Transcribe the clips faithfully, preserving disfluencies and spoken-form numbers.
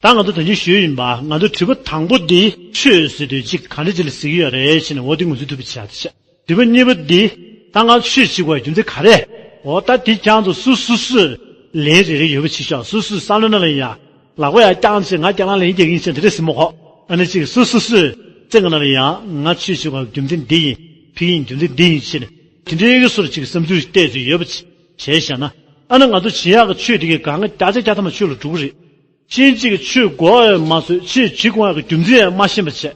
ད་ང་ཚོ་ད་གིན་ཞུས་ཡིན་པ། ང་ཚོ་དྲི་བ་དང་པོ་འདི་ཆོས་ཟེར་དུས་གཅིག་ག་འདྲ་ཅིག་ལ་ཟེར་གྱི་ཡོད་རེད་ཟེར་ནས། འོ་འདི་ངོས་འཛིན་ཐུབ་པ་བྱས་ཏེ་བྱས། དྲི་བ་གཉིས་པ་འདི། ད་ང་ཆོས་བྱེད་དགོས་རྒྱུ་མཚན་ག་རེ། འོ་ད་འདི་ཁྱེད་ཚོ་སུ་སུ་སུས་ལན་རེ་རེ་ཡོད་པ་བྱེད་ཤོག་སུ་སུས་བསམ་བློ་ནང་ལ་ཡ། ལག་པ་ཡ་བརྐྱངས་བྱས་ང་རྐྱང་ལ་ལན་རྒྱག་གི་ཡིན་ཟེར་དེ་འདྲ་ཟེར་མ་དགོས། ཨ་ནི་གཅིག་སུ་སུ་སུས་སེམས་ཀྱི་ནང་ལ་ཡ། ང་ཆོས་བྱེད་དགོས་རྒྱུ་མཚན་འདི་ཡིན། ཕ་གི་ཡིན་རྒྱུ་མཚན་འདི་ཡིན་ཟེར་ནས། དེ་འདྲའི་གི་སོར་གཅིག་བསམ་ཚུལ་བལྟས་ཚུལ་ཡོད་པ་བྱས་བཞག་ན། ཨ་ནི་ང་ཚོ་བྱེད་ཡག་གི་ཆོས་དེ་གའི་སྒང་ག་བརྒྱ་ཆ་བརྒྱ་ཐམ་པ་ཆོས་ལ་འགྲོ་གི་རེད། ཕྱིན་ཅིག་ཆོས་གོ་ཡང་མ་ཟོས། ཆོས་བྱེད་དགོས་ཡག་གི་རྒྱུ་མཚན་ཡང་མ་ཤེས་པ་བྱས།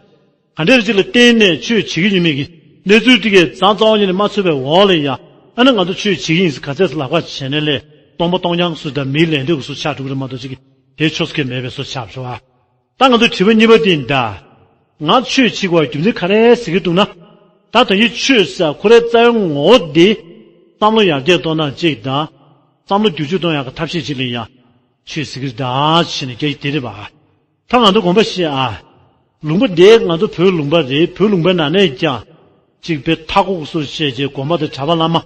ག་འདྲ་ཅིག་ལ་བརྟེན་ནས་ཆོས་བྱེད་ཀྱི་ཡོད་མེད་ཀྱི་གནས་ཚུལ་དེ་གའི་རྩ་རྩ་བ་ཉིད་ནས་མ་ཚོད་པའི་འོག་ལ་ཡ། ཨ་ནི་ང་ཚོ་ཆོས་བྱེད་ཀྱི་ཡིན་ཟེར་ག་ཚད་ལག་པ་བྱས་ནས་ལས། སྟོང་པ་སྟོང་རྐྱང་སུ་དང་མིའི་ལད་ཟློས་ཀྱི་སུ་ཆགས་འགྲོ་གི་རེད་མ་གཏོགས་ཅིག་དེ་ཆོས་སྐད་མེད་པའི་སུ་ཆགས་འགྲོ་བ། ད་ང་ཚོ་དྲི་བ་གཉིས་པ་དེ་ཡིན་ད། ང་ཆོས་བྱེད་དགོས་རྒྱུ་མཚན་ག་རེ་ཟེར་གྱི་འདུག་ན། ད་ད་ཡིན་ཆོས་ཟེར་ཁོ་རའི་རྩ་བའི་ངོ་བོ་འདི། བསམ་བློ་ཡར་རྒྱས་གཏོང་སྟངས་གཅིག་དང་། བསམ་བློ་བསྒྱུར་བཅོས་གཏོང་ཡག་གི་ཐབས་ཤེས་གཅིག་ལ་ཡ། ཆོས་ཟེར་གྱི་རེད་ད་ཟེར་ནས་སྐད་ཆ་དེ་རེད་པ། ད་ང་ཚོ་དགོངས་པ་བཞེས་ཨ། ལུང་པ་འདི་ང་ཚོ་བོད་ལུང་པ་རེད། བོད་ལུང་པའི་ནང་ནས་ཀྱང་། གཅིག་དཔེ་མཐའ་འཁོབ་སུ་བཤད་རྗེས་དགོན་པ་དང་གྲྭ་པ་བླ་མ།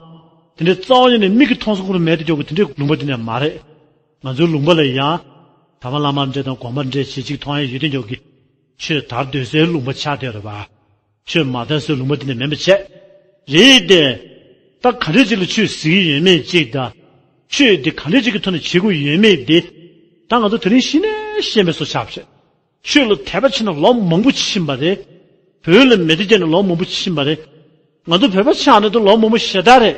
དེ་འདྲའི་རྩ་བ་ཉིད་ནས་མིག་གིས་མཐོང་ས་ཁོ་རང་མེད་དེ་འཇོག་གི་དེ་འདྲའི་ལུང་པ་དེ་ནས་མ་རེད། ང་ཚོའི་ལུང་པ་ལ་ཡང་། གྲྭ་པ་བླ་མ་འདྲ་དང་དགོན་པ་འདྲ་ཞེས་གཅིག་མཐོང་ཡ་ཡོད་དེ་འཇོག་གི། ཆོས་དར་སྡོད་སའི་ལུང་པ་ཆགས་བསྡད་རེད་པ། ཆོས་མ་དར་སའི་ལུང་པ་དེ་ནས་མིན་པ་བྱས། རེད་དེ། ད་ག་འདྲ་ཅིག་ལ་ཆོས་ཟེར་གྱི་ཡོད་མེད་གཅིག་དང་། ཆོས་དེ་ག་འདྲ་ཅིག་གི་ཐོག་ནས་བྱེད་དགོས་ཡོད་མེད་དེ། ད་ང་ཚོ་དེ་རིང་གཞི་ནས་ཤེས་མེད་བཟོ་ཆགས་པ་བྱས། ཆོས་ལ་དད་པ་བྱས་ནས་ལོ་མང་པོ་ཕྱིན་པ་རེད། བོད་ལ་མེ་མདའ་བརྒྱབ་ནས་ལོ་མང་པོ་ཕྱིན་པ་རེད། ང་ཚོ་བོད་པ་ཆགས་ནས་ད་ལོ་མང་པོ་ཞེ་དྲག་རེད།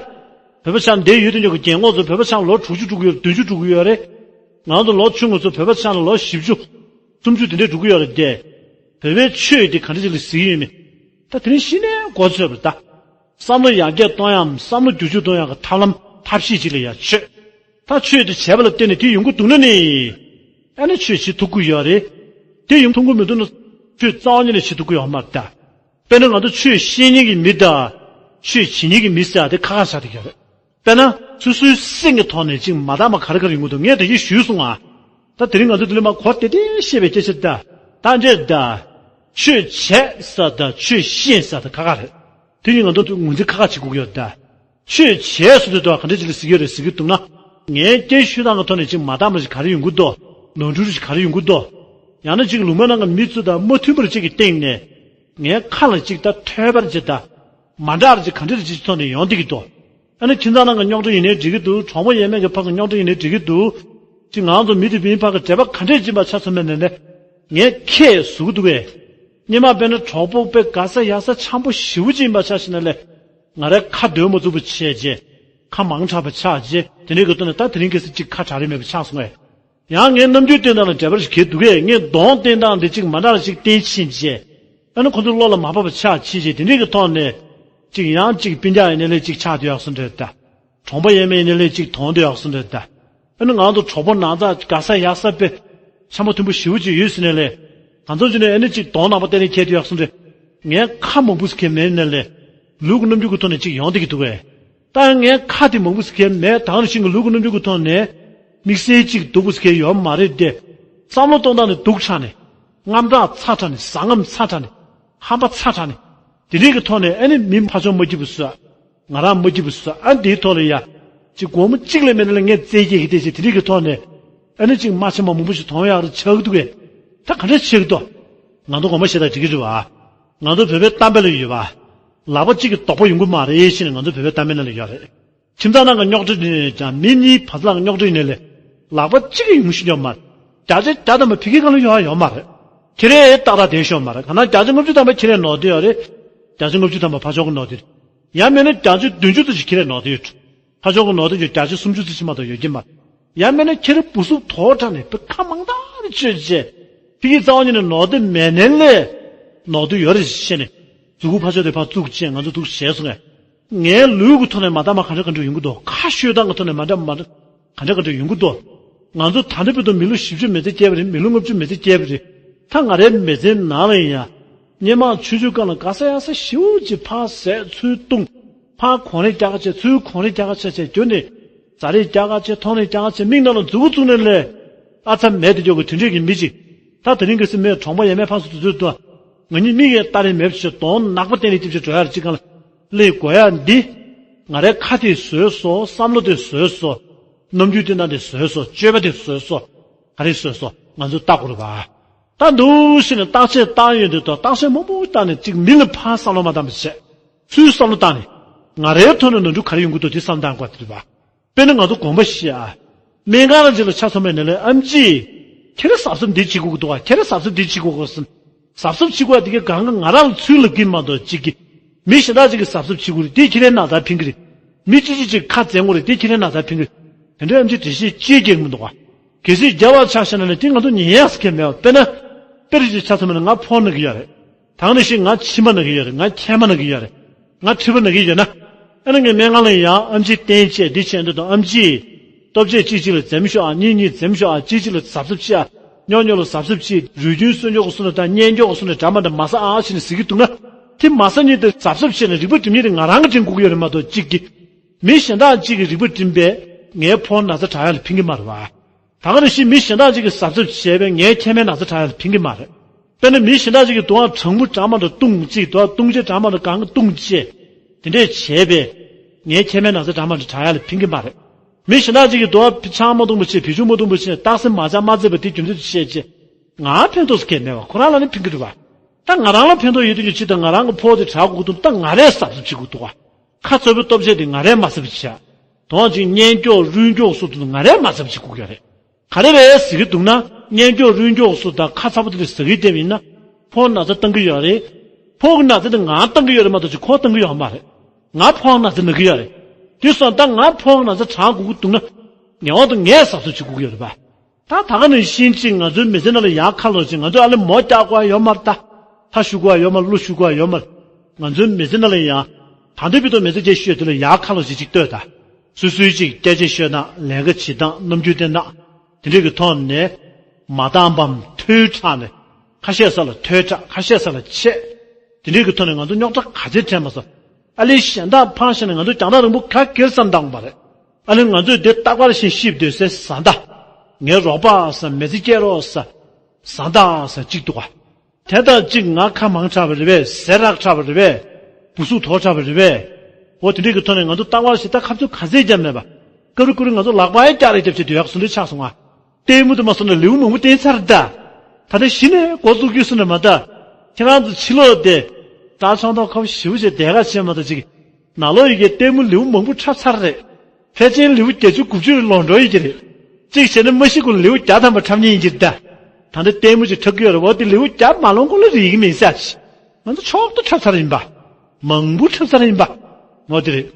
བོད་པ་ཆགས་འདིར་ཡོད་དུས་ཀྱང་རྒན་གོག་ཚོ་བོད་པ་ཆགས་ལོ་དྲུག་ཅུ་འགྲོ་གི་ཡོད་རེད། བདུན་ཅུ་འགྲོ་གི་ཡོད་རེད། ང་ཚོ་ལོ་ཆུང་ངུ་ཚོ་བོད་པ་ཆགས་ལོ་བཞི་བཅུ། སུམ་ཅུ་དེ་འདྲས་འགྲོ་གི་ཡོད་རེད་དེ། བོད་པའི་ཆོས་དེ་ག་འདྲ་ཅིག་ལ་ཟེར་གྱི་ཡོད་མེད། ད་དེ་རིང་གཞི་ནས་མགོ་ཚོས་པ་རེད་ད། བསམ་བློ་ཡར་རྒྱས་གཏོང་ཡའམ་བསམ་བློ་བསྒྱུར་བཅོས་གཏོང་ཡག་གི་ཐབས་ལམ་ཐབས་ཤེས་ཅིག་ལ་ཡ་ཆོས། ད་ཆོས་དེ་བྱས་པ་ལ་བརྟེན་ནས་དེ་ཡོང་གི་འདུག་ན་ནི། ཨ་ནི་ཆོས་བྱེད་ཐུབ་ཀྱི་ཡོད་རེད། དེ་ཡོང་ཐུབ་ཀྱི་མི་འདུག་ན། ཆོས་རྩ་བ་ཉིད་ནས་བྱེད་ཐུབ་ཀྱི་ཡོད་མ་རེད་ད། དཔེར་ན་ང་ཚོ་ཆོས་བཤད་མཁན་གྱི་མི་དང་། ཆོས་བྱེད་མཁན་གྱི་མི་ཟེར་ཡ་དེ་ཁ་ཁ་ཆགས་བསྡད་ཀྱི་ཡོད་རེད། དཔེར་ན། སོ་སོའི་སེམས་ཀྱི་ཐོག་ནས་ཅིག་མ་དག་པ་ག་རེ་ག་རེ་ཡོང་གི་འདུག་ངས་ད་གིན་ཞུས་སོང་ང་། ད་དེ་རིང་ང་ཚོ་འདི་ལ་མ་གོ་བདེ་བདེ་བཤད་པའི་སྐད་ཆ་ད། ད་འདྲས་ད། ཆོས་བྱས་ཟེར་དང་ཆོས་ཤེས་ཟེར་དང་ཁ་ཁ་རེད། དེ་གཉིས་ང་ཚོ་ངོས་འཛིན་ཁ་ཁ་བྱེད་དགོས་ཀྱི་ཡོད་ད། ཆོས་བྱས་ཟེར་དུས་ད་ག་འདྲས་ཅིག་ལ་ཟེར་གྱི་ཡོད་རེད་ཟེར་གྱི་འདུག་ན། ངའི་སྐད་ཤོད་སྟངས་ཀྱི་ཐོག་ནས་ཅིག་མ་དག་པ་ཞིག་ག་རེ་ཡོང་གི་འདུག་ནོར་འཁྲུལ་ཞིག་ག་རེ་ཡོང་གི་འདུག་ཡང་ན་ཅིག་ལུང་པ་ནང་གི་མི་ཚོ་དང་མ་མཐུན་པར་ཅིག་གི་སྟེང་ནས། ངའི་ཁ་ལ་ཅིག་ད་ཐོས་པར་ཅིག་ད། མ་འདྲ་བ་ཅིག་ག་འདྲ་ཅིག་ཐོག་ནས་ཡོང་བསྡད་ཀྱི་འདུག་ཨ་ནི་ཁྱིམ་ཚང་ནང་གི་རྙོག་དྲ་ཡིན་ནའི་འགྲིག་གི་འདུག་གྲོགས་པོ་ཡས་མས་ཀྱི་བར་གྱི་རྙོག་དྲ་ཡིན་ནའི་འགྲིག་གི་འདུག་ཅིག་ང་རང་ཚོ་མི་དེ་མིའི་བར་གྱི་འབྲེལ་བ་ག་འདྲས་ཅིག་ཡིན་པ་ཆ་མཚོན་པ་ནས་ནས། ངས་ཁས་བཟོ་གི་འདུག་གས། སྔོན་མ་དཔེར་ན་གྲོགས་པོ་དཔེ་དགའ་ས་ཡག་ས་འཆམ་པོ་ཞེ་པོ་ཅིག་ཡིན་པ་ཆ་བཞག་ན་ལས། ང་རའི་ཁ་སྡོད་མ་ཚུགས་པ་བྱས་རྗེས། ཁ་མང་དྲགས་པ་ཆགས་རྗེས་དེ་འདྲའི་གི་ཐོག་ནས་ད་དེ་རིང་ཁ་སང་ཅིག་ཁ་གྲག་རིན་མེད་པ་ཆགས་སོང་ངས། ཡང་ངའི་རྣམ་འགྱུར་སྟོན་སྟངས་ལ་འབྲེལ་བ་ཞིག་གྱུར་འདུག་གས། ངས་གདོང་སྟོན་སྟངས་འདི་ཅིག་མ་འདྲ་བ་ཞིག་བསྟན་ཕྱིན་རྗེས། ཨ་ནི་ཁོ་ཚོ་བློ་ལ་མ་བབས་པ་ཆགས་ཕྱིན་རྗེས་དེ་འདྲའི་གི་ཐོག་ནས། ཅིག་ཡང་ཅིག་སྤུན་ཀྱག་ཡིན་ནའི་ལས་ཅིག་ཆགས་བསྡད་ཡག་བཟོ་འདྲ་ད། གྲོགས་པོ་ཡས་མས་ཡིན་ནའི་ལས་ཅིག་གདོང་སྟོན་ཡག་བཟོ་འདྲ་ད། ཨ་ནི་ང་ཚོ་གྲོགས་པོ་ནང་ཚ་དགའ་ས་ཡག་ས་དཔེ། འཆམ་པོ་མཐུན་པོ་ཞེ་པོ་ཅིག་ཡོད་ཟེར་ནའི་ལས། གང་འཚམ་ཅིག་ནས་ཨ་ནི་ཅིག་གདོང་ནག་པོ་བསྟན་ནས་ཁྱེར་བསྡད་ཡག་བཟོ་འདྲ། ངས་ཁ་མང་པོ་ཟེར་མཁན་མེད་ནའི་ལས། ལུས་ཀྱི་རྣམ་འགྱུར་གྱི་ཐོག་ནས་ཅིག་ཡོང་བསྡད་ཀྱི་འདུག་གས། ད་ངས་ཁ་དེ་མང་པོ་ཟེར་མཁན་མེད། ད་ག་ནང་བཞིན་གྱི་ལུས་ཀྱི་རྣམ་འགྱུར་གྱི་ཐོག་ནས། དམིགས་བསལ་ཅིག་སྡུག་པོ་ཟེར་མཁན་ཡོད་མ་རེད་དེ། བསམ་བློ་གཏོང་སྟངས་ནི་སྡུག་དྲགས་ནས། དངངས་སྐྲག་ཚ་དྲགས་ནས། ཟ་རྔམ་ཚ་དྲགས་ནས། ཧམ་པ་ཚ་དྲགས་ནས། དེ་འདྲའི་གི་ཐོག་ནས་ཨ་ནི་མི་ཕར་ཕྱོགས་མ་སྐྱིད་པ་བཟོས། ང་རང་མ་སྐྱིད་པ་བཟོས། ཨ་འདིའི་ཐོག་ལ་ཡ། ཅིག་སྒོར་མོ་གཅིག་ལས་མེད་ན་ལ་ངས་རྩེད་སྐྱེལ་གི་བལྟས་ཅིག་དེ་འདྲའི་གི་ཐོག་ནས། ཨ་ནི་ཅིག་མ་ཆེ་མ་མང་པོ་ཞིག་གཏོང་ཡག་རེ་ཆགས་ཀྱི་འདུག་གས། ད་ག་འདྲ་ཆགས་ཀྱི་འདུག་ང་ཚོ་དགོངས་པ་བཞེས་སྟངས་འགྲིག་གི་རེད་བ། ང་ཚོ་བོད་པའི་གཏམ་དཔེ་ལ་ཡོད་པ། ལག་པ་གཅིག་གིས་རྡོག་པ་ཡོང་གི་མ་རེད་ཟེར་ནས་ང་ཚོ་བོད་པའི་གཏམ་དཔེ་ནང་ལ་ཡོད་རེད། ཁྱིམ་ཚང་ནང་གི་རྙོག་དྲ་ཡིན་ནའི་ཀྱང་མི་གཉིས་བར་ལ་རྙོག་དྲ་ཡིན་ནའི་ལས། ལག་པ་གཅིག་གིས་ཡོང་ཤེས་ཀྱི་ཡོད་མ་རེད། བརྒྱ་ཆ་བརྒྱ་ཐམ་པ་ཕ་གི་སྒང་ལ་ཡོང་ཡ་ཡོད་མ་རེད། ཁྱེད་རང་ཏག་ཏག་བསྡད་ཤོག་མ་རེད། གང་ན་བརྒྱ་ཆ་ལྔ་བཅུ་ཐམ་པ་ཁྱེད་རང་ནོར་བསྡད་ཡོད་རེད། བརྒྱ་ཆ་ལྔ་བཅུ་ཐམ་པ་ཕར་ཕྱོགས་ཀྱི་ནོར་བསྡད་རེད། ཡང་མིན་ན་བརྒྱ་ཆ་བདུན་ཅུ་ཙམ་ཞིག་ཁྱེད་རང་ནོར་བསྡད་ཡོད། ཕར་ཕྱོགས་ཀྱི་ནོར་བསྡད་ཀྱི་བརྒྱ་ཆ་སུམ་ཅུ་ཙམ་ཞིག་མ་གཏོགས་ཡོད་ཀྱི་མ་རེད། ཡང་མིན་ན་ཁྱེད་རང་སྦུག་སུབ་དོག་དྲགས་ནས་ཕ་ཁ་མང་དག་ནས་བཅོས་བྱས། ཕ་གི་རྩ་བ་ཉིད་ནས་ནོར་བསྡད་མེད་ནའི་ལས། ནོར་བསྡད་ཡོད་རེད་ཟེར་ནས། མཛུ་གུ་ཕར་ཕྱོགས་དེ་ཕར་བཙུགས་བྱས་ང་ཚོ་འདུག་བྱས་སོང་ངས། ངའི་ལུས་ཀྱི་ཐོག་ནས་མ་འདང་བ་ག་འདྲ་ག་འདྲ་ཡོང་གི་འདུག་ཁ་ཤོད་སྟངས་ཀྱི་ཐོག་ནས་མ་འདང་མ་འདང་ག་འདྲ་ག་འདྲ་ཡོང་གི་འདུག་ང་ཚོ་ད་ལྟ་བར་དུ་མི་ལོ་བཞི་བཅུ་མི་ཚད་བསྐྱལ་བ་རེད། མི་ལོ་ལྔ་བཅུ་མི་ཚད་བསྐྱལ་བ་རེད། ད་ང་རའི་མི་ཚེའི་ནང་ལ་ཡིན་ཡང་། སྔོན་མ་ཆུང་ཆུང་སྒང་ལ་དགའ་ས་ཡག་ས་ཞེ་པོ་ཅིག་ཕར་ཟས་ཚུར་བཏུང་། ཕར་གོང་རེ་རྒྱག་ག་བྱས་ཚུར་གོང་རེ་རྒྱག་ག་བྱས་བྱས་རྒྱུ་ནི། རྫ་རེ་རྒྱག་ག་བྱས་ཐོང་རེ་རྒྱག་ག་བྱས་མིག་ནང་ལ་མཛུ་གུ་བཙུགས་ནས་ལས། ཨ་ཚ་མེད་དུ་འཇོག་གི་དེ་འདྲས་ཀྱི་མི་ཅིག་ད་དེ་རིང་གི་སེམས་མེད་གྲོང་པ་ཡས་མས་ཕར་ཚུར་དུ་ཚུར་དུ། ང་གཉིས་མིག་ཡས་ལྟ་རིན་མེད་པ་ཞིག་གདོང་ནག་པོ་བསྟན་ནས་ལྟེབ་ཅིག་འགྲོ་ཡག་ཅིག་སྒང་ལ་སླེབས་དགོས་ཡག་འདི། ང་རའི་ཁ་དེ་བཟོས་སོ། བསམ་བློ་དེ་བཟོས་སོ། རྣམ་འགྱུར་དེ་ན་དེ་བཟོས་སོ། སྤྱོད་པ་དེ་བཟོས་སོ། ག་རེ་བཟོས་སོ། ང་ཚོས་བརྟག་དགོས་རེད་པ། ད་འདུག་ཞེས་ནས་བརྟག་དཔྱད་བཏང་ཡོང་དུས་ད་བརྟག་དཔྱད་མང་པོ་བཏང་ནས་གཅིག་མི་ལ་ཕར་བསམ་བློ་མ་བཏང་བ་བྱས། ཚུར་བསམ་བློ་བཏང་ནས། ང་རའི་ཐོག་ནས་ནོར་འཁྲུལ་ག་རེ་ཡོང་གི་འདུག་དེ་བསམ་བཏང་དགོས་རེད་པ། དཔེར་ན་ང་ཚོ་དགོངས་པ་བཞེས་ཨ། སྨན་ཁང་ལ་ཅིག་ལ་ཆ་མཚོན་པ་ཡིན་ན་ལས་ཨེམ་ཆི། ཁྱེད་རང་གཟབ་གཟབ་འདི་བྱེད་དགོས་ཀྱི་འདུག་ཨ། ཁྱེད་རང་གཟབ་གཟབ་འདི་བྱེད་དགོས་ཀྱི་ཟེར། གཟབ་གཟབ་བྱེད་དགོས་ཨ། དེ་གའི་གང་ག་ང་རང་ལ་ཚུར་ལབ་ཀྱི་མ་གཏོགས་གཅིག་གིས། མི་གཞན་དག་ཅིག་གིས་གཟབ་གཟབ་བྱེད་དགོས་རེད། དེ་ཁྱེད་རའི་ན་ཚ་ཕན་གྱི་རེད། མི་གཅིག་གཅིག་ཅིག་ཁ་འཛེམ་དགོས་རེད། དེ་ཁྱེད་རའི་ན་ཚ་ཕན་གྱི་རེད། དེ་འདྲའི་ཨེམ་ཆི་འགྲེལ་བཤད་ཅིག་རྒྱག་གི་མི་འདུག་ཨ། གལ་སྲིད་རྒྱབ་པ་ཆགས་ཤག་ན་ལས་དེ་ང་ཚོ་ཉན་ཡག་ཟེར་མཁན་མེད་པ། དཔེར་ན། དཔེར་བརྗོད་ཆ་མཚོན་པ་ན་ང་ཕོ་ན་གི་ཡོད་རེད། ད་ག་ནང་བཞིན་ང་མཆིན་པ་ན་གི་ཡོད་རེད། ང་མཁལ་མ་ན་གི་ཡོད་རེད། ང་མཁྲིས་པ་ན་གི་ཡོད་ན། ཨ་ནི་ངས་སྨན་ཁང་ལ་ཡང་ཨེམ་ཆི་བསྟན་བྱས་འདི་བྱས་འདི་དང་ཨེམ་ཆི། ལྟོ་ཆས་གཅིག་གཅིག་ལ་འཛེམ་ཤོག་ཨ། གཉིས་གཉིས་འཛེམ་ཤོག་ཨ། གཅིག་གཅིག་ལ་གཟབ་གཟབ་བྱེད་ཨ། སྨྱོ་སྨྱོ་ལ་གཟབ་གཟབ་བྱེད། རུས་རྒྱུན་གསོ་མགྱོགས་ཀྱི་སོ་ན་དང་གཉན་མགྱོགས་ཀྱི་སོ་ན་འདྲ་མ་འདྲ་མ་ཟ་ཨ་ཞེས་ནས་ཟེར་གྱི་འདུག་ན། དེ་མ་ཟ་ཉིད་དེ་གཟབ་གཟབ་བྱས་ནས་རིག་པ་སྒྲིམ་ཉིད་དེ་ང་རང་གིས་སྒྲིམ་དགོས་ཀྱི་ཡོད་རེད་མ་གཏོགས་གཅིག་གིས། མི་གཞན་དག་གཅིག་གིས་རིག་པ་སྒྲིམ་པས་ངའི་ཕོ་ན་ཚ་དྲག་ཡག་ལ་ཕན་གྱི་མ་རེད་བ། ད་ག་ནང་བཞིན་མི་གཞན་དག་ཅིག་གིས་གཟབ་གཟབ་བྱས་པས་ངའི་མཁལ་མའི་ན་ཚ་དྲག་ཡག་ལ་ཕན་གྱི་མ་རེད། དཔེར་ན་མི་གཞན་དག་ཅིག་གིས་དུང་བ་གྲང་མོ་འདྲ་མ་འདྲ་བཏུང་ཅིག་དུང་བ་བཏུང་བྱས་འདྲ་མ་འདྲ་གང་ག་བཏུང་བྱས། དེ་འདྲས་བྱས་པས་ངའི་མཁལ་མའི་ན་ཚ་འདྲ་མ་འདྲ་དྲག་ཡག་ལ་ཕན་གྱི་མ་རེད། མི་གཞན་དག་ཅིག་གིས་དུང་བ་ཆང་མ་བཏུང་བ་བྱས་བེ་ཅུང་མ་བཏུང་བ་བྱས་རྟགས་གསལ་མ་བྱ་མ་བཙལ་བ་དེ་རྒྱུ་མཚན་དུ་བཤད་ཅེས། ང་ཕན་ཐོགས་སུ་གལ་མེད་བ། ཁོ་རང་ལ་ནི་ཕན་གྱི་རེད་བ། ད་ང་རང་ལ་ཕན་ཐོགས་ཡོད་དུས་ཀྱི་ཕྱི་དང་ང་རང་གི་ཕོ་དེ་དྲག་དགོས་འདུག་ད་ང་རས་གཟབ་གཟབ་བྱེད་དགོས་འདུག་བ། ཁ་ཚ་པོའི་ལྟོ་ཆས་དེ་ང་རས་མ་གཟབ་བྱས། དོན་གཅིག་གཉན་སྐྱོགས་རུས་སྐྱོགས་སོགས་དེ་ང་རས་མ་གཟབ་བྱེད་དགོས་ཀྱི་རེད། ག་རེ་རེད་ཟེར་གྱི་འདུག་ན། གཉན་སྐྱོགས་རུས་སྐྱོགས་སོགས་དང་ཁ་ཚ་པོ་དེ་འདྲ་ཟ་གི་བསྡད་པ་ཡིན་ན། ཕོ་ན་ཚ་བཏང་གི་ཡོད་རེད། ཕོ་གི་ན་ཚ་དེ་ང་བཏང་གི་ཡོད་རེད་མ་གཏོགས་ཅིག་ཁོ་བཏང་གི་ཡོད་མ་རེད། ང་ཕོ་ན་ཚ་ན་གི་ཡོད་རེད། དེ་སོང་ད་ང་ཕོ་ན་ཚ་དྲག་དགོས་ཀྱི་འདུག་ན། ངེས་པར་དུ་ངས་གཟབ་གཟབ་བྱེད་དགོས་ཀྱི་ཡོད་རེད་པ། ད་ད་ག་ནང་བཞིན་ཅིག་ང་ཚོའི་མི་ཚེ་ནང་ལ་ཡར་ཁ་ལོ་ཅིག་ང་ཚོས་ཨ་ལེ་མོ་རྒྱག་དགོས་ཡ་ཡོད་མ་རེད་ད། ཐ་ཞུ་དགོས་ཡ་ཡོད་མ་རེད། གླུ་ཞུ་དགོས་ཡ་ཡོད་མ་རེད། ང་ཚོའི་མི་ཚེ་ནང་ལ་ཡང་། ད་འདི་བི་དོ་མི་ཚེ་སྐྱེལ་ཤོས་དེ་ལ་ཡར་ཁ་ལོ་ཅིག་ཅིག་ལྟོས་ད། སོ་སོའི་ཅིག་སྐད་ཆ་ཤོད་ན་ལས་ཀ་བྱེད་སྟངས་རྣམ་འགྱུར་བསྟན་སྟངས། དེ་འདྲས་ཀྱི་ཐོག་ནས། མ་དང་བམ་ཐོལ་དྲགས་ནས། ཁ་ཤས་ས་ལ་ཐོལ་དྲགས། ཁ་ཤས་ས་ལ་ཆད། དེ་འདྲས་ཀྱི་ཐོག་ནས་ང་ཚོ་རྙོག་དྲ་ག་ཚད་འཕྲད་མ་སོང་། ཨ་ལེ་གཞན་དག་ཕར་བཞག་ནས་ང་ཚོ་རྒྱང་ཐག་རིང་པོ་ག་གེར་བསམ་བཏང་པ་རེད། ཨ་ལེ་ང་ཚོས་འདི་རྟག་པར་བཞིན་གཤིབ་སྡོད་སའི་བཟའ་ཟླ། ངའི་རོགས་པ་ཟེར་མི་ཚེ་སྐྱེལ་རོགས་ཟེར། བཟའ་ཟླ་ཟེར་གཅིག་འདུག་ག་དེ་དང་གཅིག་ང་ཁ་མང་དྲགས་པ་རེད་པས། ཟས་རག་དྲགས་པ་རེད་པས། བུ་གཟུགས་དོག་དྲགས་པ་རེད་པས། འོ་དེ་འདྲས་ཀྱི་ཐོག་ནས་ང་ཚོ་རྟག་པར་བཞིན་ད་ཁ་རྩོད་ག་ཚད་རྒྱབ་མེད་པ། ཀ་རུ་ཀུ་རུ་ང་ཚོ་ལག་པ་ཡང་བཀྱག་རེ་རྒྱབ་བྱས་སྡོད་ཡག་བཟོ་འདྲ་ཆགས་སོང་ང་། ལྟད་མོ་དེ་མ་སོང་ན་ལེའུ་མང་པོ་བསྟན་ཚར་ད། ད་ལྟ་གཞི་ནས་འགོ་བཙུགས་རྒྱུ་སུ་ནས་མ་ད། ཁྱེད་རང་ཚོ་ཕྱི་ལོགས་དེ། ད་ཆང་ཐོག་ཁབ་ཞིབ་བྱས་དེ་ག་བྱས་མ་ད་ཅིག་ནང་ལོགས་ཡི་གེ་ལྟད་མོ་ལེའུ་མང་པོ་འཁྲབ་ཚར་རེད། ཕལ་ཆེར་ལེའུ་བརྒྱད་ཅུ་དགུ་བཅུ་རེ་ལོངས་འགྲོ་ཡི་གེ་རེད། གཅིག་བྱས་ན་མ་ཤི་ཀུན་ལེའུ་བརྒྱ་ཐམ་པ་འཁྲབ་ཉེན་ཡིན་གྱི་ད། ད་ལྟ་ལྟད་མོ་ཅིག་འཁྲབ་ཀྱི་ཡོད་རེད། འོ་དེ་ལེའུ་བརྒྱ་མ་ལོངས་གོང་ལ་རེད་ཡིན་མིན་ས་ཅི། ང་ཚོ་མཆོག་ཏུ་འཁྲབ་ཚར་ཡིན་པ། མང་པོ་འཁྲབ་ཚར་ཡིན་པ། འོ་དེ་རེད།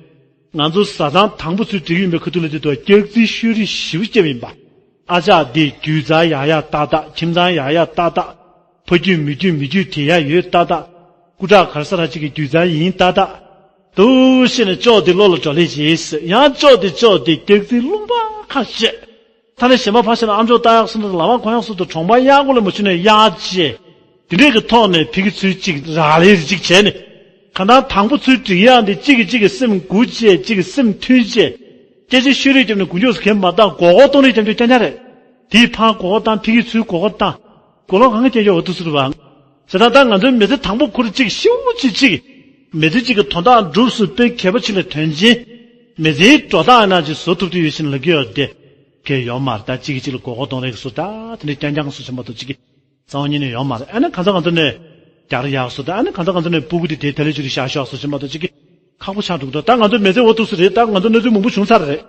ང་ཚོ་བཟའ་ཚང་དང་པོ་ཚུར་བསྒྲིགས་ཡོད་པའི་ཁ་ཐུག་ལ་དེ་དུ་སྐྱག་རྫུན་ཤོད་རེས་ཞིབ་བརྒྱབ་ཡིན་པ། ཨ་ཅག་འདི་རྒྱུ་རྩལ་ཡག་ཡག་ཏག་ཏག་ཁྱིམ་ཚང་ཡག་ཡག་ཏག་ཏག་ཕ་རྒྱུད་མི་རྒྱུད་མི་རྒྱུད་དེ་ཡག་ཡོད་ཏག་ཏག་སྐུ་དྲག་གར་ས་ར་གཅིག་གི་རྒྱུ་རྩལ་ཡིན་ཏག་ཏག་དུ་ཤེས་ནས་ཅོག་འདི་བློ་ལ་འགྲོ་ལེ་བྱེད། ཡང་ཅོག་འདི་ཅོག་འདི་སྐྱག་རྫུན་ལུང་པ་ཁ་བཤད། ད་ནི་གཞན་པ་ཕར་བཤད་ན་ཨ་མཆོག་ལྟ་ཡག་སོང་དུ་ལ་བ་གོ་ཡག་སོང་དུ་གྲོང་པ་གཡར་སྒོ་ལ་མ་ཆུ་ནས་གཡར་བྱས། དེ་འདྲས་ཀྱི་ཐོག་ནས་ཕི་གི་ཚུལ་གཅིག་རག་ལས་རེ་གཅིག་བྱས་ནས། གང་ལྟར་དང་པོ་ཚུལ་སྒྲིག་ཡག་འདི་གཅིག་གིས་གཅིག་གི་སེམས་འགུག་བྱས་གཅིག་གི་སེམས་མཐུན་བྱས། སྐད་ཆ་ཤོད་རེས་བརྒྱབ་ནས་དགུན་ཆོག་སུ་གས་མ་བཏང་མགོ་སྐོར་གཏོང་རེས་བརྒྱབ་རྒྱུ་རྐྱང་རྐྱང་རེད། དེའི་ཕར་མགོ་སྐོར་བཏང་ཕི་གི་ཚུལ་མགོ་སྐོར་བཏང་། མགོ་ལོག་གང་ག་སྐྱེ་ཡོད་འོ་ཐུག་སུ་རུ་བ། བྱས་ཙང་ད་ང་ཚོའི་མི་ཚེ་དང་པོ་ཁུར་གཅིག་ཤིའུ་གཅིག་གཅིག་མི་ཚེ་གཅིག་གི་དོན་དག་སྒྲུབ་སུ་དཔེ་གལ་པོ་ཆེ་ལ་དོན་ཆེན། མི་ཚེའི་འགྲོ་སྟངས་ནང་ཅིག་བཟོ་ཐུབ་ཀྱི་ཡོད་བཞིན་ལབ་ཀྱི་ཡོད་དེ། གལ་ཡོད་མ་རེད། ད་གཅིག་གིས་གཅིག་ལ་མགོ་སྐོར་གཏོང་རེས་ཀྱི་སུ་ད་དེ་འདྲའི་རྐྱང་རྐྱང་སུ་ཆེན་པོ་དང་གཅིག་གིས་གཙང་བོ་ཉིད་ནས་ཡོད་མ་རེད། ཨ་ནི་གང་ཟག་གང་ཚོ་ནས་རྒྱག་རེས་ཡག་སུ་ད་ཨ་ནི་གང་ཟག་གང་ཚོ་ནས་སྤུ་གུ་དེ་དེ་དལ་ལས་ཅིག་རེ་བཞག་ཤོག་སུ་ཆེན་པོ་དང་གཅིག་གིས་ཁག་པོ་ཆགས་འདུག་ད་ད་ང་ཚོ་མི་ཚེ་འོ་ཐུག་སུ་རེད། ད་ང་ཚོ་གནས་ཚུལ་མང་པོ་བྱུང་ཚར་རེད།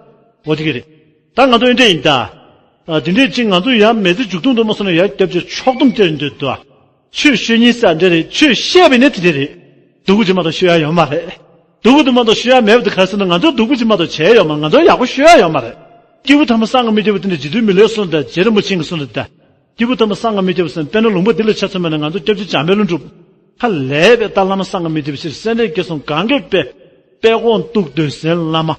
འོ་དེ་གི་རེད། ད་ང་ཚོ་ཨེ་འདྲས་ཡིན་ད། ཨ་དེ་འདྲས་ཅིག་ང་ཚོ་ཡང་མི་ཚེ་མཇུག་སྡོམ་དུ་མ་སོང་ན་ཡར་རྒྱབ་ཀྱི་ཕྱོགས་སྡོམ་སྟེར་འདོད་དོ། ཆོས་ཤོད་ཉིན་ས་འདྲ་རེད། ཆོས་བཤད་པ་ཡིན་ན་དེ་འདྲ་རེད། སྡུག་པོ་ཅིག་མ་གཏོགས་ཤོད་ཡ་ཡོད་མ་རེད། སྡུག་པོ་དེ་མ་གཏོགས་ཤོད་ཡ་མེད་པ་དེ་ག་རེ་ཟེར་ན་ང་ཚོ་སྡུག་པོ་ཅིག་མ་གཏོགས་བྱས་ཡོད་མ་རེད། ང་ཚོ་ཡག་པོ་ཤོད་ཡ་ཡོད་མ་རེད། སྐྱེས་བུ་ཐ་མ་སངས་ཀྱིས་མི་སྐྱོབ་པ་དེ་འདྲ་རྗེ་བཙུན་མི་ལའི་གསུང་དང་རྗེ་རིན་པོ་ཆེ་གིས་གསུང་དང་། སྐྱེས་བུ་ཐ་མ་སངས་ཀྱིས་མི་སྐྱོབ་པ་ཟེར་ན་དཔེར་ན་ལུང་པ་འདི་ལ་ཆ་མཚོན་པ་ན་ང་ཚོ་སྐྱབས་རྗེ་འཇམ་དཔལ་ལྷུན་གྲུབ། ཧ་ལས་པའི་ད་བླ་མ་སངས་ཀྱིས་མི་སྐྱོབ་པ་ཕྱིར་སེམས་ལས་སྐྱེས་སོང་གང་གི་དཔེ། དཔལ་དགོངས་གཏུགས་འདོད་སའི་བླ་མ།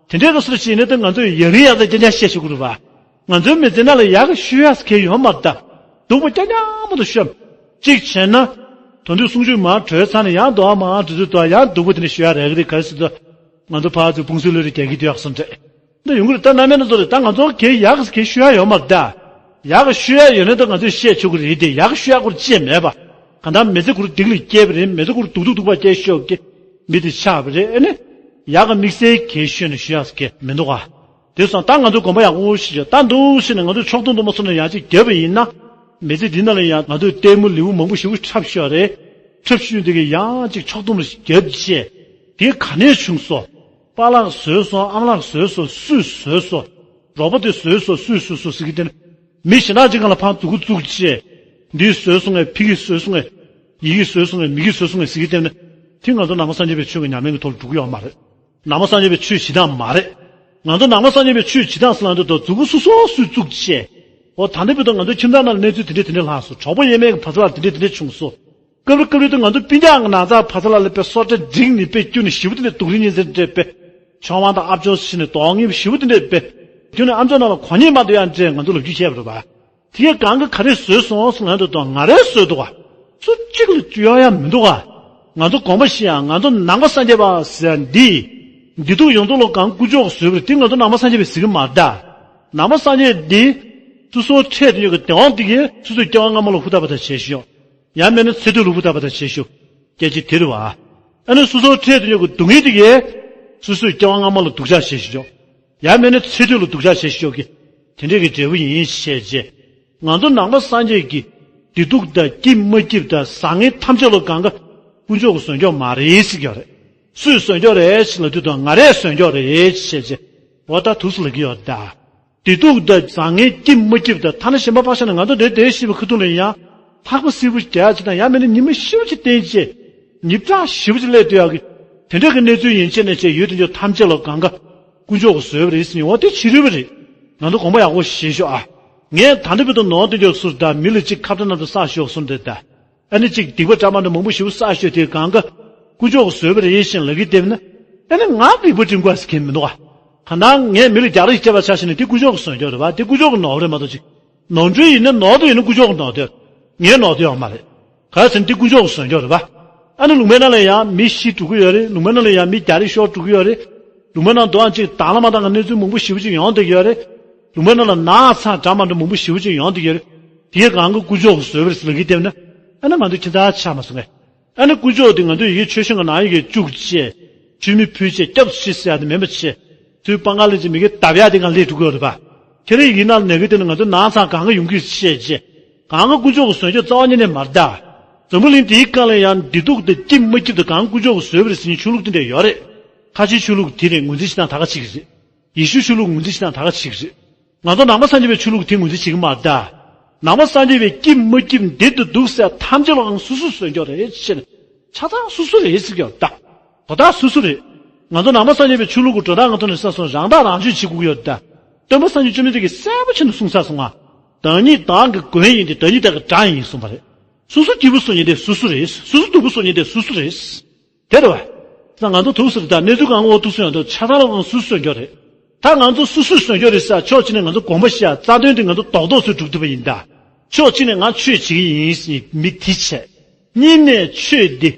དེ་འདྲའི་སྐབས་སུ་ཕྱིན་ནས་ད་ང་ཚོས་ཡ་རི་ཡག་ད་རྐྱང་རྐྱང་བཤད་ཆོག་གི་རེད་བ། ང་ཚོའི་མི་ཚེ་ནང་ལ་ཡག་གི་ཤོད་ཡག་གི་ཡོད་མ་རེད་ད། སྡུག་པོ་རྐྱང་རྐྱང་མ་གཏོགས་ཤོད། གཅིག་བྱས་ན། དོན་དུ་གསུང་ཆོས་མར་གྲོལ་ཚར་ནས་ཡང་རྡོ་བ་མར་འགྲོ་དུས་དོ་ཡང་སྡུག་པོ་དེ་འདྲ་ཤོད་ཡག་རེད་གི་རེད། ག་རེ་ཟེར་དུས། ང་ཚོ་ཕར་ཚུར་ཕུང་སུ་ལོས་རེ་རྒྱག་གི་དུས་ཡག་སོང་འདྲ། འདི་ཡོང་གི་རེད། ད་རྣམ་པའི་སྣ་ཚོགས་རེད། ད་ང་ཚོ་གལ་ཡག་གི་གལ་ཤོད་ཡག་ཡོད་མ་རེད་ད། ཡག་གི་ཤོད་ཡག་ཡོད་ན་ད་ང་ཚོས་བཤད་ཆོག་གི་རེད་དེ། ཡག་གི་ཤོད་ཡག་སྐོར་ཅི་ཡང་མེད་པ། གང་ལྟར་མི་ཚེ་ཁུར་སྡིག་ལ་སྐྱེས་པ་རེད། མི་ཚེ་ཁུར་སྡུག་སྡུག་སྡུག་པ་སྐྱེས་ཤོག་གི་མི་དེ་ཆགས་པ་རེད། ཨ་ནི། ཡག་གི་དམིགས་བསལ་གལ་ཤོད་ནས་ཤོད་ཡག་གལ་མི་འདུག་ག་དེ་སོང་ད་ང་ཚོ་དགོངས་པ་ཡག་པོ་ཞིག་བྱས། ད་འདུག་ཞེས་ནས་ང་ཚོ་ཕྱོགས་སྡོམ་དུ་མ་སོང་ན་ཡང་ཅིག་བརྒྱབ་པ་ཡིན་ན། མི་ཚེ་འདི་ནང་ལ་ཡང་ང་ཚོས་ལྟད་མོ་ལེའུ་མང་པོ་ཞེ་པོ་འཁྲབ་ཤོར་རེད། འཁྲབ་ཤོར་དེ་གི་ཡང་ཅིག་ཕྱོགས་བསྡོམས་རྒྱབ་བྱས། དེ་ག་ནས་བྱུང་སོང་། པཱ་ལགས་བཟོས་སོང་། ཨ་མ་ལགས་བཟོས་སོང་། སུས་བཟོས་སོང་། རོགས་པ་དེ་བཟོས་སོང་། སུས་བཟོས་སོང་ཟེར་གི་དེ་ནི། མི་གཞན་དག་ཅིག་སྒང་ལ་ཕར་མཛུབ་གུ་བཙུགས་བྱས། འདིས་བཟོས་སོང་ངས། ཕ་གིས་བཟོས་སོང་ངས། ཡི་གེས་བཟོས་སོང་ངས། མི་གིས་བཟོས་སོང་ངས་ཟེར་གི་དེ་ནི། དེ་ང་ཚོ་ནང་པ་སངས་རྒྱས་པའི་ཆོས་ཀྱི་ཉམས་ལེན་གྱི་ཐོག་ལ་འགྲོ་གི་ཡོད་མ་རེད། ནང་པ་སངས་རྒྱས་པའི་ཆོས་བྱེད་སྟངས་མ་རེད། ང་ཚོ་ནང་པ་སངས་རྒྱས་པའི་ཆོས་བྱེད་སྟངས་ཟེར་ལབ་དུས་ད་མཛུབ་གུ་སོ་སོ་སུས་བཙུགས་བྱས། འོ་ད་ལྟ་བར་དུ་ང་ཚོའི་ཁྱིམ་ཚང་ནང་ལ་གནས་ཚུལ་དེ་འདྲས་དེ་འདྲས་ལྷག་སོང་། གྲོགས་པོ་ཡས་མས་ཀྱི་བར་ཐག་ལ་དེ་འདྲས་དེ་འདྲས་བྱུང་སོང་། སྐབས་རེ་སྐབས་རེ་དུ་ང་ཚོ་སྤུན་ཀྱག་གི་ན་ཚ་བར་ཐག་ལ་ལ་དཔེ་སོ་ཊ་འགྲིག་ནས་དཔེ་སྐྱུར་ནས་ཞེ་པོ་དེ་འདྲས་སྡུག་རུས་ཉིན་མཚན་འདྲས་དཔེ། ཆང་བང་དང་ཨ་ཅོ་ཞིག་ནས་དོགས་ངན་ཞེ་པོ་དེ་འདྲས་དཔེ། ཁྱོད་ནི་ཨ་མཆོག་ནང་ལ་གོ་ཉིད་མ་འདུག་ཡང་འདྲས་ང་ཚོ་ལོ་རྒྱུས་བཤད་པ་རེད་པ། དེ་གས་གང་གི་ག་རེ་བཟོས་སོང་ཟེར་ལབ་དུས་ད་ང་རས་བཟོས་འདུག་ག་སུ་གཅིག་ལ་གཡོག་ཡ་མི་འདུག་ག་ང་ཚོ་དགོངས་པ་བཞེས་ཡ། ང་ཚོ་ནང་པ་སངས་རྒྱས་པ་ཟེར་ཡ་འདི། བདེ་སྡུག་ཡོངས་རྫོགས་ལ་གང་དཀོན་མཆོག་གིས་བཟོས་པ་རེད། དེ་ང་ཚོ་ནང་པ་སངས་རྒྱས་པས་ཟེར་གི་མ་རེད་ད། ནང་པ་སངས་རྒྱས་འདི། སོ་སོར་འཕྲད་དུ་ཡོད་ཀྱི་བདེ་བ་འདི་གས་སོ་སོའི་སྐྱེ་བ་སྔ་མ་ལ་ཧུར་ཐག་པ་དང་བྱས་ཤོག་ཡང་མིན་ན་ཚེ་སྟོད་ལ་ཧུར་ཐག་པ་དང་བྱས་ཤོག་སྐད་ཅིག་དེ་རེད་བ། ཨ་ནི་སོ་སོར་འཕྲད་དུ་ཡོད་ཀྱི་སྡུག་བསྔལ་འདི་གས་སོ་སོའི་སྐྱེ་བ་སྔ་མ་ལ་སྡུག་ཅག་བྱས་ཤོག་ཡང་མིན་ན་ཚེ་སྟོད་ལ་སྡུག་ཅག་བྱས་ཤོག་གི། དེ་འདྲས་ཀྱི་འབྲས་བུ་ཡིན་ཞེས་བྱས། ང་ཚོ་ནང་པ་སངས་རྒྱས་ཀྱི་བདེ་སྡུག་དང་སྐྱིད་མ་སྐྱིད་དང་བཟང་ངན་ཐམས་ཅད་ལ་གང་ག་དཀོན་མཆོག་གིས་བཟོས་ཀྱོག་མ་རེད་ཟེར་གྱི་ཡོད་རེད། སུས་བཟོས་ཀྱོག་རེད་ཟེར་ལབ་དུས་ད་ང་རས་བཟོས་ཀྱོག་རེད་ཞེས་བྱས། འོ་ད་ཐུགས་སུ་ལབ་ཀྱི་ཡོད་ད། བདེ་སྡུག་དང་བཟང་ངན་སྐྱིད་མ་སྐྱིད་དང་ཐ་ན་གཞན་པ་ཕར་བཞག་ན་ང་ཚོ་འདིར་བསྡད་བཞིན་པའི་ཁ་ཐུག་ལ་ཡང་ལྷགས་པ་སིལ་བུ་རྒྱག་ཅིག་དང་ཡང་མིན་ན་ཉི་མ་ཤི་བ་ཅིག་བསྟན་བྱས། ཉིབ་ཀྲག་ཞེ་པོ་ཅིག་སླེབས་སྡོད་ཡག་གི། དེ་འདྲ་གི་གནས་ཚུལ་ཡིན་བྱས་ནས་བྱས་ཡོད་དེ་འདྲ་ཐམས་ཅད་ལ་གང་ག་དཀོན་མཆོག་གིས་བཟོས་པ་རེད་ཟེར་ནས་འོ་དེ་ཕྱི་རོལ་པ་རེད། ང་ཚོ་དགོངས་པ་ཡག་པོ་བཞེས་ཤོག་ཨ། ངས་ད་ལྟ་བར་དུ་ནོར་དེ་འདྲ་ཟུར་དང་མི་ལ་གཅིག་ཁ་བྲལ་རྣམས་དང་བསགས་ཤོག་གསུངས་དེ་ད། ཨ་ནི་གཅིག་སྡིག་པ་འདྲ་མ་འདྲ་མང་པོ་ཞེ་པོ་བསགས་ཤོག་དེ་གང་ག་དཀོན་མཆོག་གིས་བཟོས་པ་རེད་ཞེས་ལབ་ཀྱི་བསྡད་ན། ཨ་ནི་ང་སྡིག་པ་དྲན་དགོས་ཟེར་མཁན་མི་འདུག་ག་གང་ལྟར་ངས་མི་ལ་རྒྱག་རེས་བྱས་པ་ཆ་བཞག་ན་དེ་དཀོན་མཆོག་གིས་བཟོས་ཀྱོག་རེད་པ། དེ་དཀོན་མཆོག་གི་ནོར་བུ་རེད་མ་གཏོགས་ཅིག་ནོར་འཁྲུལ་ཡིན་ན་ནོར་དེ་ཡིན་ན་དཀོན་མཆོག་གི་ནོར་དེ། ངའི་ནོར་དེ་ཡོད་མ་རེད། ག་རེ་ཟེར་ན་དེ་དཀོན་མཆོག་གིས་བཟོས་ཀྱོག་རེད་པ། ཨ་ནི་ལུང་པའི་ནང་ལ་ཡང་མི་ཤི་འགྲོ་གི་ཡོད་རེད། ལུང་པའི་ནང་ལ་ཡང་མི་རྒྱག་རེས་ཤོར་འགྲོ་གི་ཡོད་རེད། ལུང་པའི་ནང་དུའང་ཅིག་དང་བླངས་མ་བཏང་གི་གནས་ཚུལ་མང་པོ་ཞེ་པོ་ཅིག་ཡོང་བསྡད་ཀྱི་ཡོད་རེད། ལུང་པའི་ནང་ལ་ནག་ཚང་འདྲ་མ་འདྲ་མང་པོ་ཞེ་པོ་ཅིག་ཡོང་བསྡད་ཀྱི་ཡོད་རེད། དེའི་སྒང་ག་དཀོན་མཆོག་གིས་བཟོས་པ་རེད་ཟེར་ལབ་ཀྱི་བསྡད་ན། ཨ་ནི་ང་ཚོ་ཁྱིམ་ཚང་ཆགས་མ་སོང་ངས། ཨ་ནི་དཀོན་མཆོག་དེ་ང་ཚོ་ཡི་གེ་ཆོས་གཞུང་གི་ནང་ཡི་གེ་བཅུག་བྱས། མཆོད་མེ་ཕུལ་བྱས་སྐྱབས་སུ་མཆི་ཟེར་ཡ་དེ་མིན་པ་བྱས། དུས་སྤང་ཁ་ལེན་བྱས་མི་གི་འདབ་ཡག་དེ་སྒང་སླེབས་འགྲོ་གི་ཡོད་རེད་པ། ཁྱེད་རང་ཡི་གེ་ནང་ལ་ནས་གི་དེ་ནི་ང་ཚོ་ནག་ཚང་གང་ག་ཡོང་གི་བྱས་བྱས། གང་ག་དཀོན་མཆོག་གིས་བཟོས་ཀྱོག་རྩ་བ་ཉིད་ནས་མ་རེད་ད། འཛམ་བུ་གླིང་འདིའི་སྒང་ལ་ཡང་བདེ་སྡུག་དང་སྐྱིད་མ་སྐྱིད་དང་གང་དཀོན་མཆོག་གིས་བཟོས་པ་རེད་ཟེར་མཁན་ཆོས་ལུགས་དེ་འདྲ་ཡོད་རེད། ཁ་ཆེའི་ཆོས་ལུགས་དེ་རེད། ངོས་འཛིན་བྱེད་སྟངས་ད་ག་གཅིག་རེད། ཡེ་ཤུ་ཆོས་ལུགས་ངོས་འཛིན་བྱེད་སྟངས་ད་ག་གཅིག་རེད། ང་ཚོ་ནང་པ་སངས་རྒྱས་པའི་ཆོས་ལུགས་དེ་ངོས་འཛིན་བྱེད་ཀྱི་མ་རེད་ད། ནང་པ་སངས་རྒྱས་པའི་སྐྱིད་མ་སྐྱིད་བདེ་དང་སྡུག་ཟེར་ཐམས་ཅད་ལ་ཡང་སོ་སོས་བཟོས་ཀྱོག་རེད་ཟེར་ནས་ཆ་ཚང་སོ་སོ་རེད་ཟེར་ཀྱོག་ད། དོ་བདག་སོ་སོ་རེད། ང་ཚོ་ནང་པ་སངས་རྒྱས་པའི་ཆོས་ལུགས་ཀྱི་འགྲོ་སྟངས་ང་ཚོ་ནས་བསམ་སོང་རང་བདག་རང་གཅོད་བྱེད་དགོས་ཀྱི་ཡོད་ད། སྟོན་པ་སངས་རྒྱས་བཅོམ་ལྡན་འདས་ཀྱིས་གསལ་པོ་བྱས་ནས་གསུངས་ཚར་སོང་ང་། བདག་ཉིད་བདག་གི་མགོན་ཡིན་ཏེ། བདག་ཉིད་བདག་གི་དགྲ་ཡིན་གསུངས་པ་རེད། སོ་སོ་སྐྱིད་པོ་བཟོ་མཁན་དེ་སོ་སོ་རེད། སོ་སོ་སྡུག་པོ་བཟོ་མཁན་དེ་སོ་སོ་རེད། དེ་རེད་བ། ད་ང་ཚོ་ཐུགས་སུ་རེད་ད། གནས་ཚུལ་གང་འོག་ཐུག་སོང་ཡོང་དུས་ཆ་ཚང་ལ་ང་སོ་སོས་བཟོས་ཀྱོག་རེད། ད་ང་ཚོ་སོ་སོས་བཟོས་ཀྱོག་རེད་ཟེར་ཕྱོགས་གཅིག་ནས་ང་ཚོ་དགོངས་པ་བཞེས་ཡ་རྩ་དོན་དེ་ང་ཚོ་རྡོག་རྡོག་བཟོས་འགྲོ་ཐུབ་པ་ཡིན་ད། ཕྱོགས་གཅིག་ནས་ང་ཆོས་བྱེད་ཀྱི་ཡིན་ཟེར་མཁན་མི་དེ་བྱས། གཉིས་ནས་ཆོས་འདི་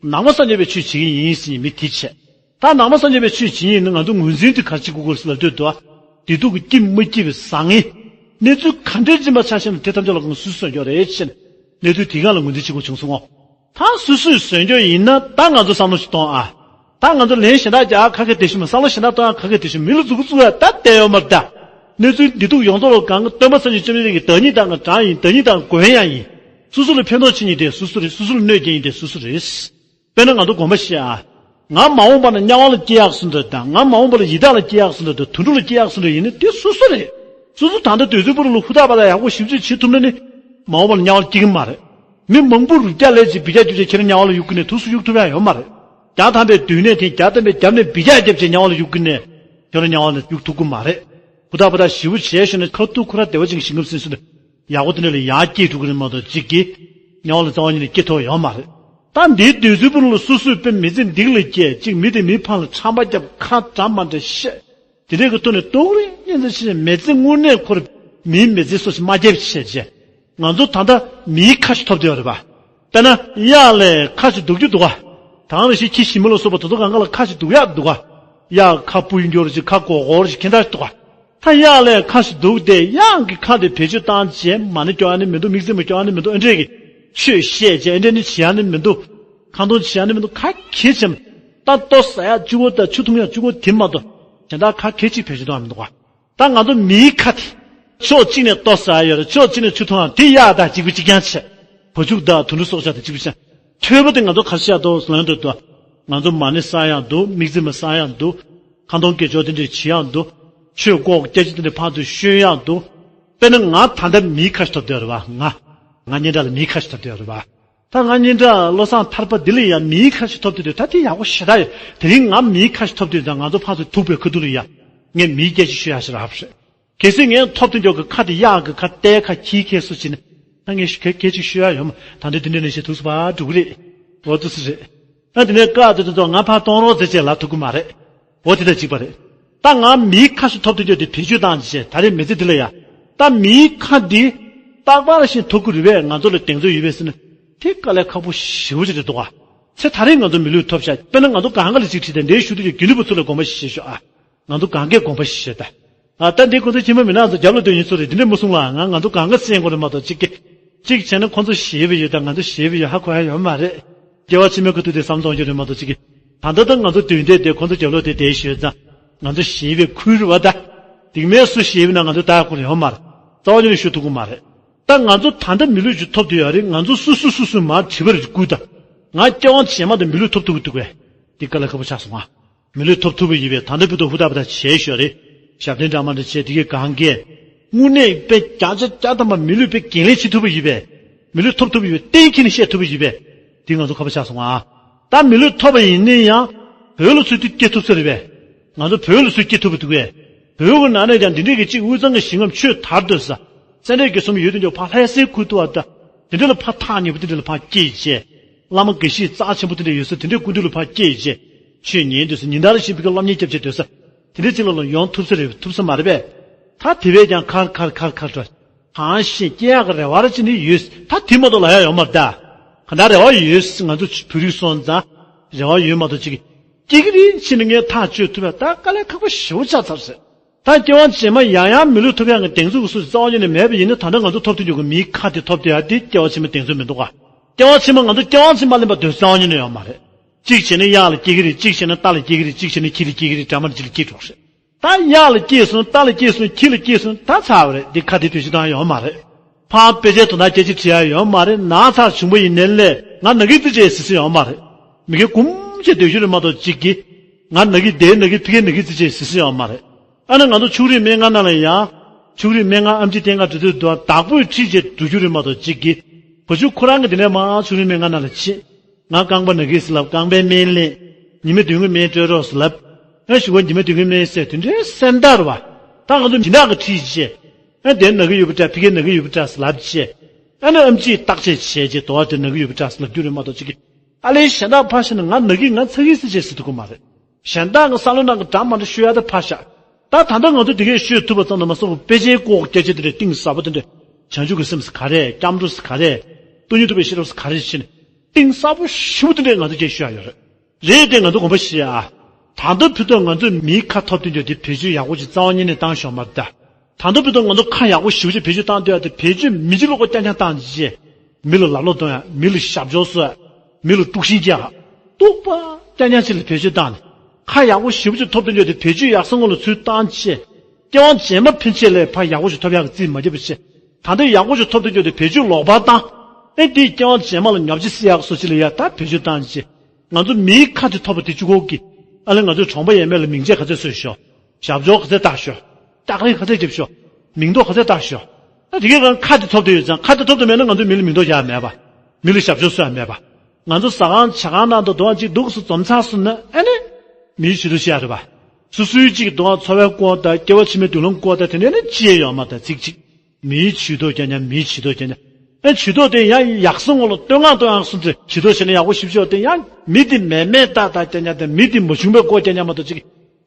ནང་པ་སངས་རྒྱས་པའི་ཆོས་བྱེད་ཀྱི་ཡིན་ཟེར་མཁན་མི་དེ་བྱས། ད་ནང་པ་སངས་རྒྱས་པའི་ཆོས་བྱེད་ཀྱི་ཡིན་ན་ང་ཚོ་ངོས་འཛིན་དེ་ག་རེ་བྱེད་དགོས་ཀྱི་རེད་ཟེར་ལབ་དུས་དོ། བདེ་སྡུག་གི་སྐྱིད་མ་སྐྱིད་པའི་བཟང་ངན། གནས་ཚུལ་ག་འདྲས་ཡིན་པ་ཆ་བཞག་ན་དེ་ཐམས་ཅད་ལ་ང་སོ་སོས་བཟོས་ཀྱོག་རེད་ཟེར་ནས་གནས་ཚུལ་དེ་སྒང་ལ་ངོས་འཛིན་བྱེད་དགོས་བྱུང་སོང་ངོ་། ད་སོ་སོས་བཟོས་ཀྱོག་ཡིན་ན་ད་ང་ཚོ་བསམ་བློ་ཞིག་གཏོང་ཨ། ད་ང་ཚོ་ལན་གཞན་དག་རྒྱག་ཁ་ཁ་བདེ་ཤོས་མ། བསམ་བློ་གཞན་དག་གཏོང་ཡ་ཁ་ཁ་བདེ་ཤོས། མི་ལ་མཛུབ་གུ་བཙུགས་ཡ་ད་བསྡད་ཡོད་མ་རེད་ད། གནས་ཚུལ་བདེ་སྡུག་ཡོངས་རྫོགས་ལ་གང་ག་སྟོན་པ་སངས་རྒྱས་བཅོམ་ལྡན་འདས་ཀྱིས་བདག་ཉིད་བདག་གི་དགྲ་ཡིན། བདག་ཉིད་བདག་གི་མགོན་ཡང་ཡིན། སོ་སོ་ལ་ཕན་ཐོགས་བྱེད་མཁན་དེ་སོ་སོ་རེད། སོ་སོ་ལ་གནོད་སྐྱེལ་མཁན་དེ་སོ་སོ་རེད། དཔེར་ན་ང་ཚོ་དགོངས་པ་བཞེས་ཨ། ང་མ་འོངས་པ་ན་དམྱལ་བ་ལ་སྐྱེ་ཡག་སུ་འདོད་དང་། ང་མ་འོངས་པ་ལ་ཡི་དྭགས་ལ་སྐྱེ་ཡག་སུ་འདོད་དང་། དུད་འགྲོ་ལ་སྐྱེ་ཡག་སུ་འདོད་ཡིན་ན་དེ་སོ་སོ་རེད། སོ་སོ་ད་ལྟ་དུས་ཚོད་པོ་རུ་ལ་ཧུར་ཐག་པ་དང་ཡག་པོ་ཞིབ་འཇུག་བྱེད་ཐུབ་ན་ནི། མ་འོངས་པ་ལ་དམྱལ་བ་ལ་སྐྱེ་གི་མ་རེད། མི་མང་པོ་རུ་རྒྱ་ལས་ཅིག་འབུད་རྒྱག་རྒྱུ་ཆེ་ཁྱེད་རང་དམྱལ་བ་ལ་གཡུག་གི་ནས་ཐུགས་སུ་གཡུག་ཐུབ་ཡག་ཡོད་མ་རེད། བརྒྱ་ཐམ་པའི་སྡུག་ནས་དེ་བརྒྱ་ཐམ་པའི་རྒྱབ་ནས་འབུད་རྒྱག་རྒྱབ་བྱས་དམྱལ་བ་ལ་གཡུག་གི་ནས་ཁྱེད་རང་དམྱལ་བ་ལ་གཡུག་ཐུབ་གི་མ་རེད། ཧུར་ཐག་པ་དང་ཞིབ་པོ་བྱས་ཤིང་ནས་ཁ་ཐུག་ཁོ་ར་བདེ་བ་ཅན་གྱི་ཞིང་ཁམས་ཟིན་སོང་ནས། ཡག་པོ་དེ་འདྲ་ལ་ཡར་སྐྱེས་འགྲོ་གི་རེད་མ་གཏོགས་གཅིག་གིས་དམྱལ་བ་ལ་རྩ་བ་ཉིད་ནས་སྐྱེ་ཐུབ་ཡོད་མ་རེད། ད་འདིའི་དུས་ཚོད་པོ་ལ་སོ་སོས་དཔེ་མི་ཚེ་སྡིག་ལ་སྐྱེལ། གཅིག་མི་དེ་མི་ཕར་ལ་ཁྲམ་པ་རྒྱབ། ཁ་འདྲ་མ་འདྲ་བཤད། དེ་འདྲའི་གི་ཐོག་ནས་ཏོག་རེ་གཉན་ཚད་ཆེ་ནས་མི་ཚེ་དངོས་གནས་ཁོ་ར་མིའི་མི་ཚེ་སོ་སོས་མ་སྐྱེལ་བྱས་བྱས། ང་ཚོ་ད་ལྟ་མིའི་ཁ་ཞིག་ཐོབ་བསྡད་ཡོད་རེད་པ། དཔེར་ན་གཡག་ལ་ཁ་ཞིག་ལྡུག་རྒྱུ་འདུག་ག་ད་ག་ནང་བཞིན་ཁྱི་ཞི་མི་ལ་སོགས་པ་དེ་ཚོ་གང་ག་ལ་ཁ་ཞིག་ལྡུག་ཡག་འདུག་ག་གཡག་ཁ་སྤུ་འགྱུར་ཞིག་ཁ་སྒོར་སྒོར་ཞིག་ཁྱེར་འདྲ་ཞིག་འདུག་ག་ད་གཡག་ལ་ཁ་ཞིག་ལྡུག་སྟེ་གཡག་གི་ཁ་དེ་བེད་སྤྱོད་བཏང་བྱས་མ་ཎི་སྐྱོར་ཡ་ནི་མི་འདུག་མིག་རྩེ་མ་སྐྱོར་ཡ་ནི་མི་འདུག་ཨ་འདྲས་ཀྱི་ཆོས་བཤད་བྱས་ཨ་འདྲས་ནི་བྱེད་ཡ་ནི་མི་འདུག་ཁ་འདོན་བྱེད་ཡ་ནི་མི་འདུག་ཁ་གྱེས་བྱས་ད་ལྟོ་ཟ་ཡག་གཅིག་པོ་དང་ཆུ་འཐུང་ཡག་གཅིག་པོ་དེ་མ་གཏོགས་གཞན་དག་ཁ་གྱེས་གཅིག་བེད་སྤྱོད་གཏོང་ཡ་མི་འདུག་ག་ད་ང་ཚོ་མིའི་ཁ་དེ་ ཕྱོགས་གཅིག་ནས་ལྟོ་ཟ་ཡ་ཡོད་རེད། ཕྱོགས་གཅིག་ནས་ཆུ་འཐུང་ཡ་དེ་གཡག་དང་གཅིག་པ་གཅིག་རྐྱང་བྱས། བ་ཕྱུགས་དང་དུད་འགྲོ་སྲོག་ཆགས་དང་གཅིག་པ་བྱས། ཐོས་པ་དེ་ང་ཚོ་ག་རེ་བྱས་འདུག་ལབ་ན་འདུག་ང་ཚོ་མ་ཎི་བསགས་ཡག་འདུག་མིག་རྩིབ་མ་བསགས་ཡག་འདུག་ཁ་འདོན་དགེ་སྦྱོར་དེ་འདྲས་བྱེད་ཡག་འདུག་ཆོས་གོ་སྐད་ཆ་དེ་འདྲས་ཕར་ཚུར་ཤོད་ཡག་འདུག་དཔེར་ན་ང་ད་ལྟ་མིའི་ཁ་ཞིག་ཐོབ་བསྡད་ཡོད་རེད་པ། ང་། ང་སྙན་གྲགས་ལ་མིའི་ཁ་ཞིག་ཐོབ་བསྡད་ཡོད་རེད་པ། ད་ང་སྙན་གྲགས་བློ་བཟང་ཐར་པ་འདི་ལ་ཡང་མིའི་ཁ་ཞིག་ཐོབ་བསྡད་དུས་ད་དེ་ཡག་པོ་ཞེ་དྲག་ཡོད། དེ་རིང་ང་མིའི་ཁ་ཞིག་ཐོབ་བསྡད་དུས་ད་ང་ཚོ་ཕར་ཚུར་ཐུག་པའི་ཁ་ཐུག་ལ་ཡ། ངས་མིའི་སྐད་ཆ་ཤོད་ཡག་ཞིག་རག་པ་རེད། གལ་སྲིད་ངས་ཐོབ་ཐུབ་མགྱོགས་ཀྱི་ཁ་དེ་གཡག་གི་ཁ། རྟའི་ཁ། ཁྱིའི་ཁ་སུ་བྱས་ནས། ད་ངས་ཞུ་སྐད་སྐད་ཅིག་ཤོད་ཡག་ཡོད་མ། ད་འདི་འདི་འདྲ་ནས་བཤད་ཐུགས་སུ་ཕར་འགྲོ་གི་རེད། འོ་ཏུ་སུ་རེད། ཨ་དེ་ནས་ཀ་ཏུ་ཏུ་ཏུ་ང་ཕར་གཏོང་རོགས་ཟེར་བྱས་ལབ་ཐུབ་ཀྱི་མ་རེད། འོ་དེ་དང་གཅིག་པ་རེད། ད་ང་མིའི་ཁ་ཞིག་ཐོབ་ཐུབ་རྒྱུ་དེ་བེད་སྤྱོད་བཏང་བྱས། ད་རེས་མི་ཚེ་འདི་ལ་ཡ། ད་མིའི་ཁ་འདི་རྟག་པར་བཞིན་ཐོབ་ཀྱི་རེད་པས། ང་ཚོ་ལ་གདེང་ཚོད་ཡོད་པས་ཟེར་ན། དེ་དཀའ་ལས་ཁག་པོ་ཞེ་པོ་ཅིག་རེད་འདུག་ག་ཚེ་ད་རེས་ང་ཚོ་མི་ལུས་ཐོབ་ཤག་དཔེར་ན་ང་ཚོ་གང་ག་ལ་ཅིག་ཁྲིད་དེ་འདྲའི་ཞུ་དུས་ཀྱི་དགེ་འདུན་པ་ཚོ་ལ་དགོངས་པ་བཞེས་ཤོག་ཨ། ང་ཚོ་གང་གས་དགོངས་པ་བཞེས་ད། ཨ་ད་འདི་ཁོ་ཚོ་ཁྱིམ་པ་མི་ནག་ཚོ་རྒྱབ་ལ་སྡོད་མཁན་ཚོ་ལ་འདི་འདྲ་མ་གསུང་ལ། ང་ང་ཚོ་གང་ག་སེང་གོ་རེད་མ་གཏོགས་གཅིག་གི། གཅིག་བྱས་ན་ཁོ་ཚོ་ཞེད་པ་ཡོད་ད། ང་ཚོ་ཞེད་པ་ཡོད་ཧ་གོ་ཡ་ཡོད་མ་རེད། སྐྱེ་བ་ཕྱི་མའི་ཁ་ཐུག་དེ་བསམ་བློ་གཏོང་རྒྱུ་རེད་མ་གཏོགས་གཅིག་གི། ད་ལྟ་ད་ང་ཚོ་སྡོད་བསྡད་དེ་ཁོ་ཚོ་རྒྱབ་ལོགས་དེ་བསྡད་ཤོད་ཙང་། ང་ཚོ་ཞེད་པའི་ཁུལ་རེད་བ་ད། སྡིག་མེད་སུ་ཞེད་པ་ན་ང་ཚོ་ད་ཡག་པོ་ཡོད་མ་རེད། རྩ་བ་ཉིད་ནས་ཞུ་ཐུབ་ཀྱི་མ་རེད། ད་ང་ཚོ་ད་ལྟ་མི་ལུས་ཅིག་ཐོབ་བསྡད་ཡོད་རེད། ང་ཚོ་སུ་སུ་སུ་སུ་མར་དྲི་བར་བསྐུལ་ད། ང་སྐྱེ་བ་རྗེས་མ་དང་མི་ལུས་ཐོབ་ཐུབ་ཀྱི་འདུག་གས། འདི་དཀའ་ལས་ཁག་པོ་ཆགས་སོང་ང་། མི་ལུས་ཐོབ་ཐུབ་པ་ཡིན་པས་ད་ལྟ་བར་དུ་ཧུར་ཐག་པ་ཐག་བྱས་ཤོག་རེད། ཞབས་བརྟན་འདྲ་མ་འདྲ་བྱས་དེ་གའི་གང་གས། དངོས་གནས་དཔེ་བརྒྱ་ཆ་བརྒྱ་ཐམ་པ་མི་ལུས་དཔེ་འགན་ལེན་བྱེད་ཐུབ་པ་ཡིན་པས། མི་ལུས་ཐོབ་ཐུབ་པ་ཡིན་པས་གཏན་འཁེལ་ནས་བཤད་ཐུབ་པ་ཡིན་པས། འདི་ང་ཚོ་ཁག་པོ་ཆགས་སོང་ང་། ད་མི་ལུས་ཐོབ་པ་ཡིན་ན་ཡང་། བོད་ལ་ཚུད་དུས་སྐྱེ་ཐུབ་ས་རེད་པས། ང་ཚོ་བོད་ལ་ཚུད་སྐྱེ་ཐུབ་པ་འདུག་པས། བོད་ཀྱི་ནང་ནས་ཀྱང་འདི་འདྲས་ཀྱི་གཅིག་དབུས་གཙང་གི་ཞིང་ཁམས་ཆོས་དར་སྡོད་ས། སེ་འབྲས་དགེ་གསུམ་ཡོད་དུས་ཀྱང་ཕར་ལྷ་སའི་ཁུལ་དུ་བ་ད། དེ་འདྲ་ལ་ཕར་ཐག་ཉེ་པོ་དེ་འདྲ་ལ་ཕར་སྐྱེས་བྱས། བླ་མ་དགེ་བཤེས་རྩ་ཆེན་པོ་དེ་འདྲ་ཡོད་ས་དེ་འདྲའི་སྐུ་མདུན་ལ་ཕར་སྐྱེས་བྱས། ཆོས་ཉན་སྡོད་ས། ཉིན་ལྟར་བཞིན་ཕ་གི་སློབ་གཉེར་རྒྱབ་བྱས་སྡོད་ས། དེ་འདྲའི་ཅིག་ལ་ལ་ཡོང་ཐུབ་ས་རེད། ཐུབ་ས་མ་རེད་པས། ད་དེ་བས་ཀྱང་ཁར་ཁར་ཁར་ཁར་ཁར་འགྲོ། གང་ཤེས་སྐྱེ་ཡག་གི་རེ་བ་ར་ཅི་ནས་ཡོད། ད་དེ་མ་གཏོགས་ལབ་ཡག་ཡོད་མ་རེད་ད། ག་འདྲ་རེ་བ་ཡོད། ང་ཚོ་བོད་རིགས་སོང་ཙང་རེ་བ་ཡོད་མ་གཏོགས་ཅིག་སྐྱེ་གི་རེད་ཕྱིན་ནས་ངས་ཐག་གཅོད་ཐུབ་ཡག་ད་དཀའ་ལས་ཁག་པོ་ཞེ་པོ་ཆགས་ཚར་ཟེར། ད་སྐྱེ་བ་རྗེས་མ་ཡང་ཡང་མི་ལུས་ཐོབ་ཡག་གི་གདེང་ཚོད་ཀྱི་སུ་རྩ་བ་ཉིད་ནས་མེད་པ་ཡིན་ན། ད་ལྟ་ང་ཚོ་ཐོབ་ཐུབ་རྒྱུ་གི་མིའི་ཁ་དེ་ཐོབ་བསྡད་ཡག་དེ་སྐྱེ་བ་ཕྱི་མ་གདེང་ཚོད་མི་འདུག་ག་སྐྱེ་བ་ཕྱི་མ་ང་ཚོ་སྐྱེ་བ་ཕྱི་མ་ལེན་པ་དེ་རྩ་བ་ཉིད་ནས་ཡོད་མ་རེད། གཅིག་བྱས་ན་གཡག་ལ་སྐྱེ་གི་རེད། གཅིག་བྱས་ན་རྟ་ལ་སྐྱེ་གི་རེད། གཅིག་བྱས་ན་ཁྱི་ལ་སྐྱེ་གི་རེད། འདྲ་མི་འདྲ་ཅིག་ལ་སྐྱེ་འགྲོ་གི་རེད། ད་གཡག་ལ་སྐྱེས་སོང་། རྟ་ལ་སྐྱེས་སོང་། ཁྱི་ལ་སྐྱེས་སོང་། ད་ཚར་བ་རེད། འདི་ཁ་དེ་བེད་སྤྱོད་བཏང་ཡོད་མ་རེད། ཕར་དཔེ་ཆའི་དོན་དག་སྐད་ཆ་དྲི་ཡག་ཡོད་མ་རེད། ན་ཚ་བྱུང་བ་ཡིན་ནའི་ལས་ང་ན་གི་རྩེད་ཆས་ཟེར་ས་ཡོད་མ་རེད། མི་གི་གུམ་བྱས་སྡོད་རྒྱུ་རེད་མ་གཏོགས་གཅིག་གི། ང་ན་གི་དེ་ན་གི་ཕ་གི་ན་གི་རྩེད་ཆས་ཟེར་ས་ཡོད་མ་རེད། ཨ་ནི་ང་ཚོ་ཕྱུགས་རིགས་སྨན་ཁང་ནང་ལ་ཡང་། ཕྱུགས་རིགས་སྨན་ཁང་ཨེམ་ཆི་བསྟེན་ག་འགྲོ་དུས་དུ་བདག་པོས་ཁྲིད་བྱས་འགྲོ་རྒྱུ་རེད་མ་གཏོགས་གཅིག་གི། བ་ཕྱུགས་ཁོ་རང་གི་དེ་ནས་མར་ཕྱུགས་རིགས་སྨན་ཁང་ནང་ལ་ཕྱིན། ང་རྐང་པ་ན་གི་ཟེར་ལབ། རྐང་པའི་སྨན་ལེན། ཉི་མ་བདུན་གྱི་སྨན་སྤྲོད་རོགས་ཟེར་ལབ། ཨ་གཞུག་གུ་ཉི་མ་བདུན་གྱི་སྨན་ཟས་དེ་འདྲའི་སེམས་ཐག་རེད་བ། ད་ང་ཚོ་སྦྱིན་བདག་གིས་ཁྲིད་བྱས། ཨ་དེ་ན་གི་ཡོད་པ་འདྲ། ཕ་གི་ན་གི་ཡོད་པ་འདྲ་ཟེར་ལབ་བྱས། ཨ་ནི་ཨེམ་ཆིས་བརྟག་དཔྱད་བྱས་བྱས་དོ་བ་དེ་ན་གི་ཡོད་པ་འདྲ་ཟེར་ལབ་རྒྱུ་རེད་མ་གཏོགས་གཅིག་གི། ཨ་ལས་གཞན་དག་ཕར་བཞག་ན་ང་ན་གི་ང་ཚ་གི་ཟེར་བྱས་ཟེར་ཐུབ་ཀྱི་མ་རེད། གཞན་དག་གི་བསམ་བློ་ནང་གི་འདྲ་མ་འདྲ་ཤོད་ཡག་དེ་ཕར་བཞག་ད་ད་ལྟ་ང་ཚོ་དེ་གས་ཤོད་ཐུབ་པ་ཙམ་དུ་མ་སོང་བར་དཔེ་ཆའི་སྐོར་སྐད་ཆ་དེ་འདྲ་གཏིང་ཟབ་པོ་དེ་འདྲ། བྱང་ཆུབ་ཀྱི་སེམས་ཟེར་ག་རེ། སྐྱབས་འགྲོ་ཟེར་ག་རེ། སྟོང་ཉིད་རྟོགས་པའི་ཤེས་རབ་ཟེར་ག་རེ་བྱས་ནས། གཏིང་ཟབ་པོ་ཞེ་པོ་དེ་འདྲ་ང་ཚོ་སྐད་ཤོད་ཡག་ཡོད་རེད། རེད་དེ་ང་ཚོ་དགོངས་པ་བཞེས་ཨ། ད་ལྟ་བར་དུ་ང་ཚོས་མིའི་ཁ་ཐོབ་དུས་འདི་བེད་སྤྱོད་ཡག་པོ་ཅིག་རྩ་བ་ཉིད་ནས་བཏང་ཤོག་མ་རེད་ད། ད་ལྟ་བར་དུ་ང་ཚོ་ཁ་ཡག་པོ་ཞེ་པོ་ཅིག་བེད་སྤྱོད་བཏང་སྡོད་ཡག་དེ་བེད་སྤྱོད་མི་བྱེད་ལོག་པ་རྐྱང་རྐྱང་བཏང་རྗེས། མི་ལ་ལབ་ལོ་གཏོང་ཡག་མི་ལ་ཞབས་ཕྱོགས་གསོ་ཡག་མི་ལ་དཀྲུག་ཤིང་རྒྱག་ཡག་སྡུག་པ་རྐྱང་རྐྱང་ཅིག་ལ་བེད་སྤྱོད་བཏང་ནས། ཁ་ཡག་པོ་ཞེ་པོ་ཅིག་ཐོབ་སྡོད་ཡག་དེ་བེད་སྤྱོད་ཡག་ས་ངོ་ལ་ཚུར་བཏང་བྱས། སྐྱེ་བ་རྗེས་མ་ཕན་ཆད་ལས་ཕར་ཡག་པོ་ཞིག་ཐོབ་ཡག་གི་རྩིས་མ་བརྒྱབ་པ་བྱས། ད་ལྟ་ཡག་པོ་ཞིག་ཐོབ་སྡོད་ཡག་དེ་བེད་སྤྱོད་ལོག་པར་བཏང་། ཨེ་དེས་སྐྱེ་བ་རྗེས་མ་ལ་ཉོབ་ཆ་སེལ་ཡག་སོ་ཅི་ལ་ཡ་ད་བེད་སྤྱོད་བཏང་བྱས། ང་ཚོ་མིའི་ཁ་དེ་ཐོབ་པ་དེ་གཅིག་པོ་གིས། ཨ་ལས་ང་ཚོའི་གྲོང་པ་ཡས་མས་ལ་མིང་ཆད་ག་ཚད་གསོས་ཤོག་ཞབས་བྲོ་ག་ཚད་བཏགས་ཤོག་སྐྱག་རིན་ག་ཚད་བརྒྱབ་ཤོག་མིང་འདོགས་ག་ཚད་བཏགས་ཤོག་ཨ་དེ་གའི་གང་ཁ་དེ་ཐོབ་བསྡད་ཡོད་ཙང་། ཁ་དེ་ཐོབ་བསྡད་མེད་ན་ང་ཚོ་མི་ལ་མིང་འདོགས་རྒྱག་ཡག་མེད་པ། མི་ལ་ཞབས་ཕྱོགས་གསོ་ཡག་མེད་པ། ང་ཚོ་ཟ་ཁང་ཇ་ཁང་ནང་དུ་དུ་བ་གཅིག་འདུག་སེ་འཛོམས་ཚར་སོང་ན་ཨ་ནི། མིའི་ཇུས་གཏོགས་བྱེད་ཡག་རེད་པ། སོ་སོའི་གཅིག་དུ་བ་འཚོ་བའི་སྐོར་དང་སྐྱེ་བ་ཕྱི་མའི་མདུན་ལམ་སྐོར་དང་དེ་འདྲ་ནི་ཅི་ཡང་ཡོད་མ་རེད་ད་ཚིག་གཅིག་མིའི་ཇུས་གཏོགས་རྐྱང་རྐྱང་། མིའི་ཇུས་གཏོགས་རྐྱང་རྐྱང་། ཨ་ཇུས་གཏོགས་དེ་ཡང་ཡག་ས་ངོ་ལ་བསྟོད་བསྔགས་བསྟོད་ཡག་སོང་ཙང་ཇུས་གཏོགས་བྱས་ན་ཡག་པོ་ཞེ་པོ་ཅིག་ཡོད་དེ། ཡང་མི་དེ་མེད་མེད་རྟག་རྟག་རྐྱང་རྐྱང་དང་། མི་དེ་མ་བྱུང་བའི་སྐོར་རྐྱང་རྐྱང་མ་གཏོགས་གཅིག་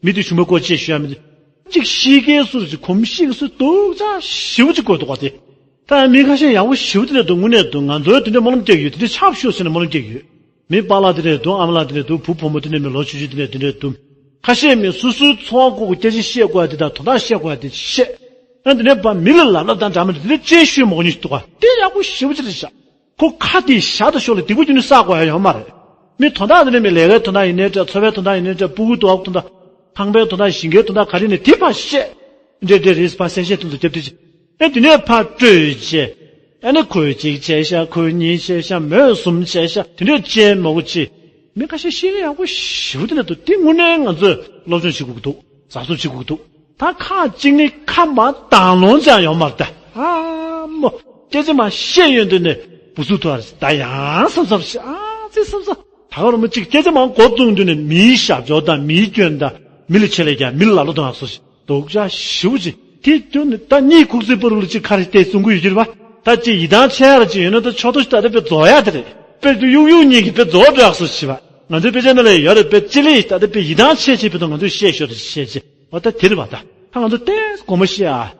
མི་དེ་བྱུང་བའི་སྐོར་ཅིག་ཤོད་ཡག་མི་འདུག་གཅིག་ཤི་ཁའི་སུ་རེད་ཅིག་གོམས་གཤིས་ཀྱི་སུ་སྡུག་ཅག་ཞེ་པོ་ཅིག་དགོས་འདུག་ག་དེ། ད་མི་ཁ་ཤས་ཡག་པོ་ཞེ་པོ་དེ་འདྲ་འདུག་དངོས་གནས་འདུག་ང་ཚོའི་དེ་འདྲ་སྨོན་ལམ་རྒྱག་གི་ཡོད། དེ་འདྲ་ཆགས་ཤོག་ཟེར་ནས་སྨོན་ལམ་རྒྱག་གི་ཡོད། མི་པཱ་ལགས་དེ་འདྲ་འདུག་ཨ་མ་ལགས་དེ་འདྲ་འདུག་བུ་བུ་མོ་དེ་འདྲ། མི་ལོ་ཆུང་ཆུང་དེ་འདྲ་དེ་འདྲ་འདུག་ཁ་ཤས་མི་སོ་སོའི་འཚོ་བ་སྐོར་གྱི་སྐད་ཆ་བཤད་དགོས་ཡག་དེ་དང་དོན་དག་བཤད་དགོས་ཡག་དེ་བཤད། ཨ་དེ་ནས་ཕར་མི་ལ་ལབ་ལབ་དང་འདྲ་མི་འདྲ་དེ་འདྲ་ཅིག་ཤོད་མི་དགོས་ནི་ཞིག་འདུག་ག་དེ་ཡག་པོ་ཞེ་པོ་ཅིག་རེད་ཤག་ཁོ་ཁ་དེ་བཞག་ད་ཞོར་ལ་སྡིག་པ་རྒྱུ་ནི་བསགས་དགོས་ཡག་ཡོད་མ་རེད། མི་དོན་དག་དེ་འདྲ་མི་ལས་ཀའི་དོན་དག་ཡིན་ནའི་འདྲ། འཚོ་བའི་དོན་དག་ཡིན་ནའི་འདྲ། སྤུ་གུའི་དོན་དག་དོན་དག་ཁང་པའི་དོན་དག་ཞིང་ཁའི་དོན་དག་ག་རེ་ནས་དེ་ཕར་བཤད། འདྲེ་འདྲེ་རེས་ཕར་གསལ་བཤད་དེ་ཚོ་རྒྱབ་དེ་ཅིག་ཨེ་དེ་ནས་ཕར་སྤྲོད་བྱས། ཨེ་ནས་ཁོས་གཅིག་བྱས་ཤག་ཁོས་གཉིས་བྱས་ཤག་མོས་གསུམ་བྱས་ཤག་དེ་འདྲས་བྱས་མོ་གོ་ཅི། མི་ཁ་ཤས་བཤད་ཡག་པོ་ཞེ་པོ་དེ་འདྲ་འདུག་དེ་དངོས་གནས་ང་ཚོས་སློབ་སྦྱོང་བྱེད་དགོས་ཀྱི་འདུག་གཟབ་གཟབ་བྱེད་དགོས་ཀྱི་འདུག་ད་ཁག་ཅིག་ནི་ཁ་མ་དང་ལོང་ཅང་ཡོང་མ་རེད་ད། ཨ་མོ། སྐད་ཆ་མ་བཤད་ཡོང་དུས་ནས་བུ་ཚུགས་ཐུ་བ་རེད་ད་ཡང་བསམ་བསམ་ཞིག་ཨ་ཙི་བསམ་བསམ། ད་ག་རུ་མ་གཅིག་སྐད་ཆ་མང་མགོ་བཙུགས་དུས་ནས་མིའི་ཞབས་ཞུ་དང་མིའི་སྐྱོན་དང་མི་ལ་ཆེ་ལས་ཀྱང་མི་ལ་ལ་ལོ་དང་ཨ་སོ་ཞིག་སྡུག་ཅག་ཞེ་པོ་ཅིག་དེ་དུས་ནས་ད་གཉིད་ཁུག་ཚེ་པ་རུ་ལ་གཅིག་ཁ་རེ་བལྟས་གསུང་གི་ཡོད་ཀྱི་རེད་པ། ད་གཅིག་ཡིད་ཐང་ཆད་ཡ་ར་གཅིག་ཡོད་ན་ད་ཆོག་ཏོ་ཞིག་ད་ལྟ་དཔེ་རྫོགས་ཡ་དེ་རེད། དཔེ་དུ་གཡུག་གཡུག་གཉིས་ཀྱི་དཔེ་རྫོགས་འགྲོ་ཡག་སོ་ཞིག་བ། ང་ཚོའི་དཔེ་ཆ་ནང་ལ་ཡོད་རེད་དཔེ་ལྕེ་ལེ་ཡིས་ད་ལྟ་དཔེ་ཡིད་ཐང་ཆད་ཆེ་བའི་དུས་ང་ཚོས་བཤད་ཤོར་དུ་བཤད་ཅེ། འོ་ད་དེ་རེད་པ་ད། ད་ང་ཚོ་ཏོག་ཙམ་དགོངས་པ་བཞེས་ཨ།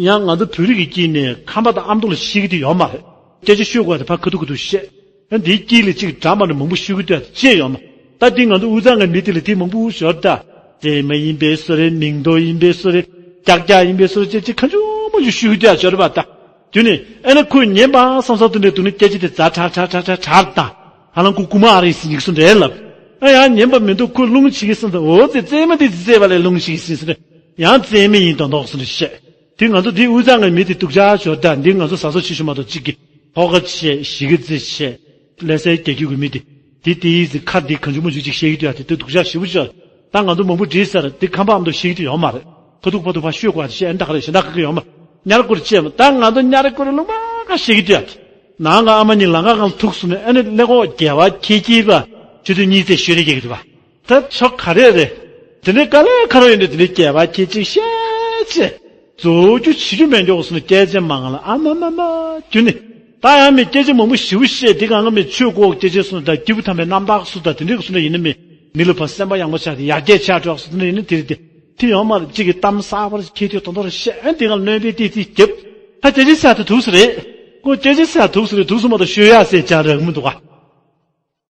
ཡང་ང་ཚོ་བོད་རིགས་ཀྱི་དཀྱིལ་ནས་ཁམས་པ་དང་ཨ་མདོ་ལ་བཤད་ཀྱི་དེ་ཡོད་མ་རེད། སྐད་ཆ་ཤོད་དགོས་དེ་ཕར་ཁ་ཐུག་ཁ་ཐུག་བཤད། ཡང་འདིའི་དཀྱིལ་ལ་གཅིག་འདྲ་མ་འདྲ་མང་པོ་ཤོད་ཀྱི་འདུག་ཅེས་ཡོད་མ། ད་འདི་ང་ཚོ་དབུས་གཙང་གི་མི་དེ་ལ་དེ་མང་པོ་ཤོར་ད། རྩེད་མོ་ཡིན་པའི་བཟོ་རེད། མིང་འདོགས་ཡིན་པའི་བཟོ་རེད། ཀྱག་ཀྱག་ཡིན་པའི་བཟོ་རེད་ཅེས་ཅེས་ཁ་ཆུང་མ་ཆུང་ཤོད་ཀྱི་འདུག་ཅོ་རེད་པ་ད། དུས་ནི་ཨེ་ན་ཁོས་ཉན་པ་བསམ་བསམ་དུ་ནས་དུ་ནི་སྐད་ཆ་དེ་ཛ་དྲག་དྲག་དྲག་དྲག་དྲག་དང་། ཧ་ལམ་ཁོ་རྐུ་མ་ཨ་རེ་ཟིན་ཡིག་སུ་འདྲེ་ལབ། ཨ་ཡང་ཉན་པ་མི་འདུག་ཁོས་རླུང་བྱེད་ཀྱི་བསམ་ད་འོ་ཙེ་རྩེད་མོ་དེ་རྩེད་པ་ལས་རླུང་བྱེད་ཀྱི་ཟིན་སུ་འདྲེ། ཡང་རྩེད་མོ་ཡིན་དོན་དོགས་སུ་འདྲེ་བཤད། དེ་ང་ཚོ་འདི་དབུས་གཙང་གི་མི་དེ་སྡུག་ཅག་ཞོར་ད་འདི་ང་ཚོ་ཟ་ཟོ་ཆེ་ཤོས་མ་གཏོགས་གཅིག་གི་ཕོ་ཁ་བྱས་གཞིས་ཀ་རྩེ་བྱས། ལྷ་སའི་རྒྱལ་ཁྱོད་ཀྱི་མི་དེ། དེ་དེའི་ཟི་ཁ་འདི་གང་བྱུང་མ་བྱུང་ཅིག་བཤད་ཀྱི་འདུག་ཡ་དེ་དེ་སྡུག་ཅག་ཞེ་པོ་ཅིག་ད་ང་ཚོ་མང་པོ་བྲིས་ཚར་དེ་ཁམས་པ་ཨ་མདོ་བཤད་ཀྱི་དེ་ཡོད་མ་རེད། ཁ་ཐུག་ཕ་ཐུག་ཕ་ཤོད་དགོས་ཡ་དེ་བཤད་ཨ་ནི་ད་ག་རེད་གཞན་དག་ག་གི་ཡོད་མ། ཉར་སྐོར་བྱས་མ་ད་ང་ཚོ་ཉར་སྐོར་ལུང་པ་ག་བཤད་ཀྱི་འདུག་ཡ་དེ། ནང་ག་ཨ་མ་གཉིས་ལང་ཀ་གང་ཐུག་སོང་ནས་ཨ་ནི་ཀླད་ཀོར་རྒྱལ་བ་ཁྱེད་ཀྱིས་པ་ཆུ་ཚོད་གཉིས་ཚེ་ཤོད་རེ་རྒྱག་གི་འདུག་པ། ད་ཆོ་ག་རེ་རེད། དེ་ནས་དཀའ་ལས་ཁ་རོ་ཡོད་འདུག་དེ་ནས་སྐྱེ་བ་ཁྱེད་ཅིག་བཤད་ཅེས། རྫོགས་རྒྱུ་བྱེད་རྒྱུ་མེད་མགྱོགས་སུ་ནས་སྐད་ཆ་མང་ལ་ཨ་མ་མ་མ་རྒྱུ་ནི། ད་ཡང་མི་སྐད་ཆ་མང་པོ་ཞིའུ་བཤད་དེ་གང་ག་མི་ཆོས་གོ་སྐད་ཆ་སུ་ད་སྐྱིད་པོ་ཐ་མའི་རྣམ་དག་སུ་ད་དེ་འདྲས་སུ་ནས་ཡིན་ན་མི་མི་ལ་ཕ་སེམས་པ་ཡང་མོ་ཆགས་ཏེ་ཡར་རྒྱས་ཆགས་འགྲོ་སུ་དེ་འདྲ་ཡིན་ན་དེ་རེད་དེ། དེ་ཡོང་མ་རེད་གཅིག་གི་གཏམ་གསར་པར་ཁྱེད་ཁྱོད་དོན་དོན་བཤད་ཨན་དེ་གང་གནོན་པའི་ཏི་ཏི་རྒྱབ། ད་སྐད་ཆ་ཆ་དེ་ཐུགས་སུ་རེད། ཁོ་སྐད་ཆ་ཆ་ཐུགས་སུ་རེད་ཐུགས་སུ་མ་ད་ཤོད་ཡ་སེ་ཅང་རག་མི་འདུག་ག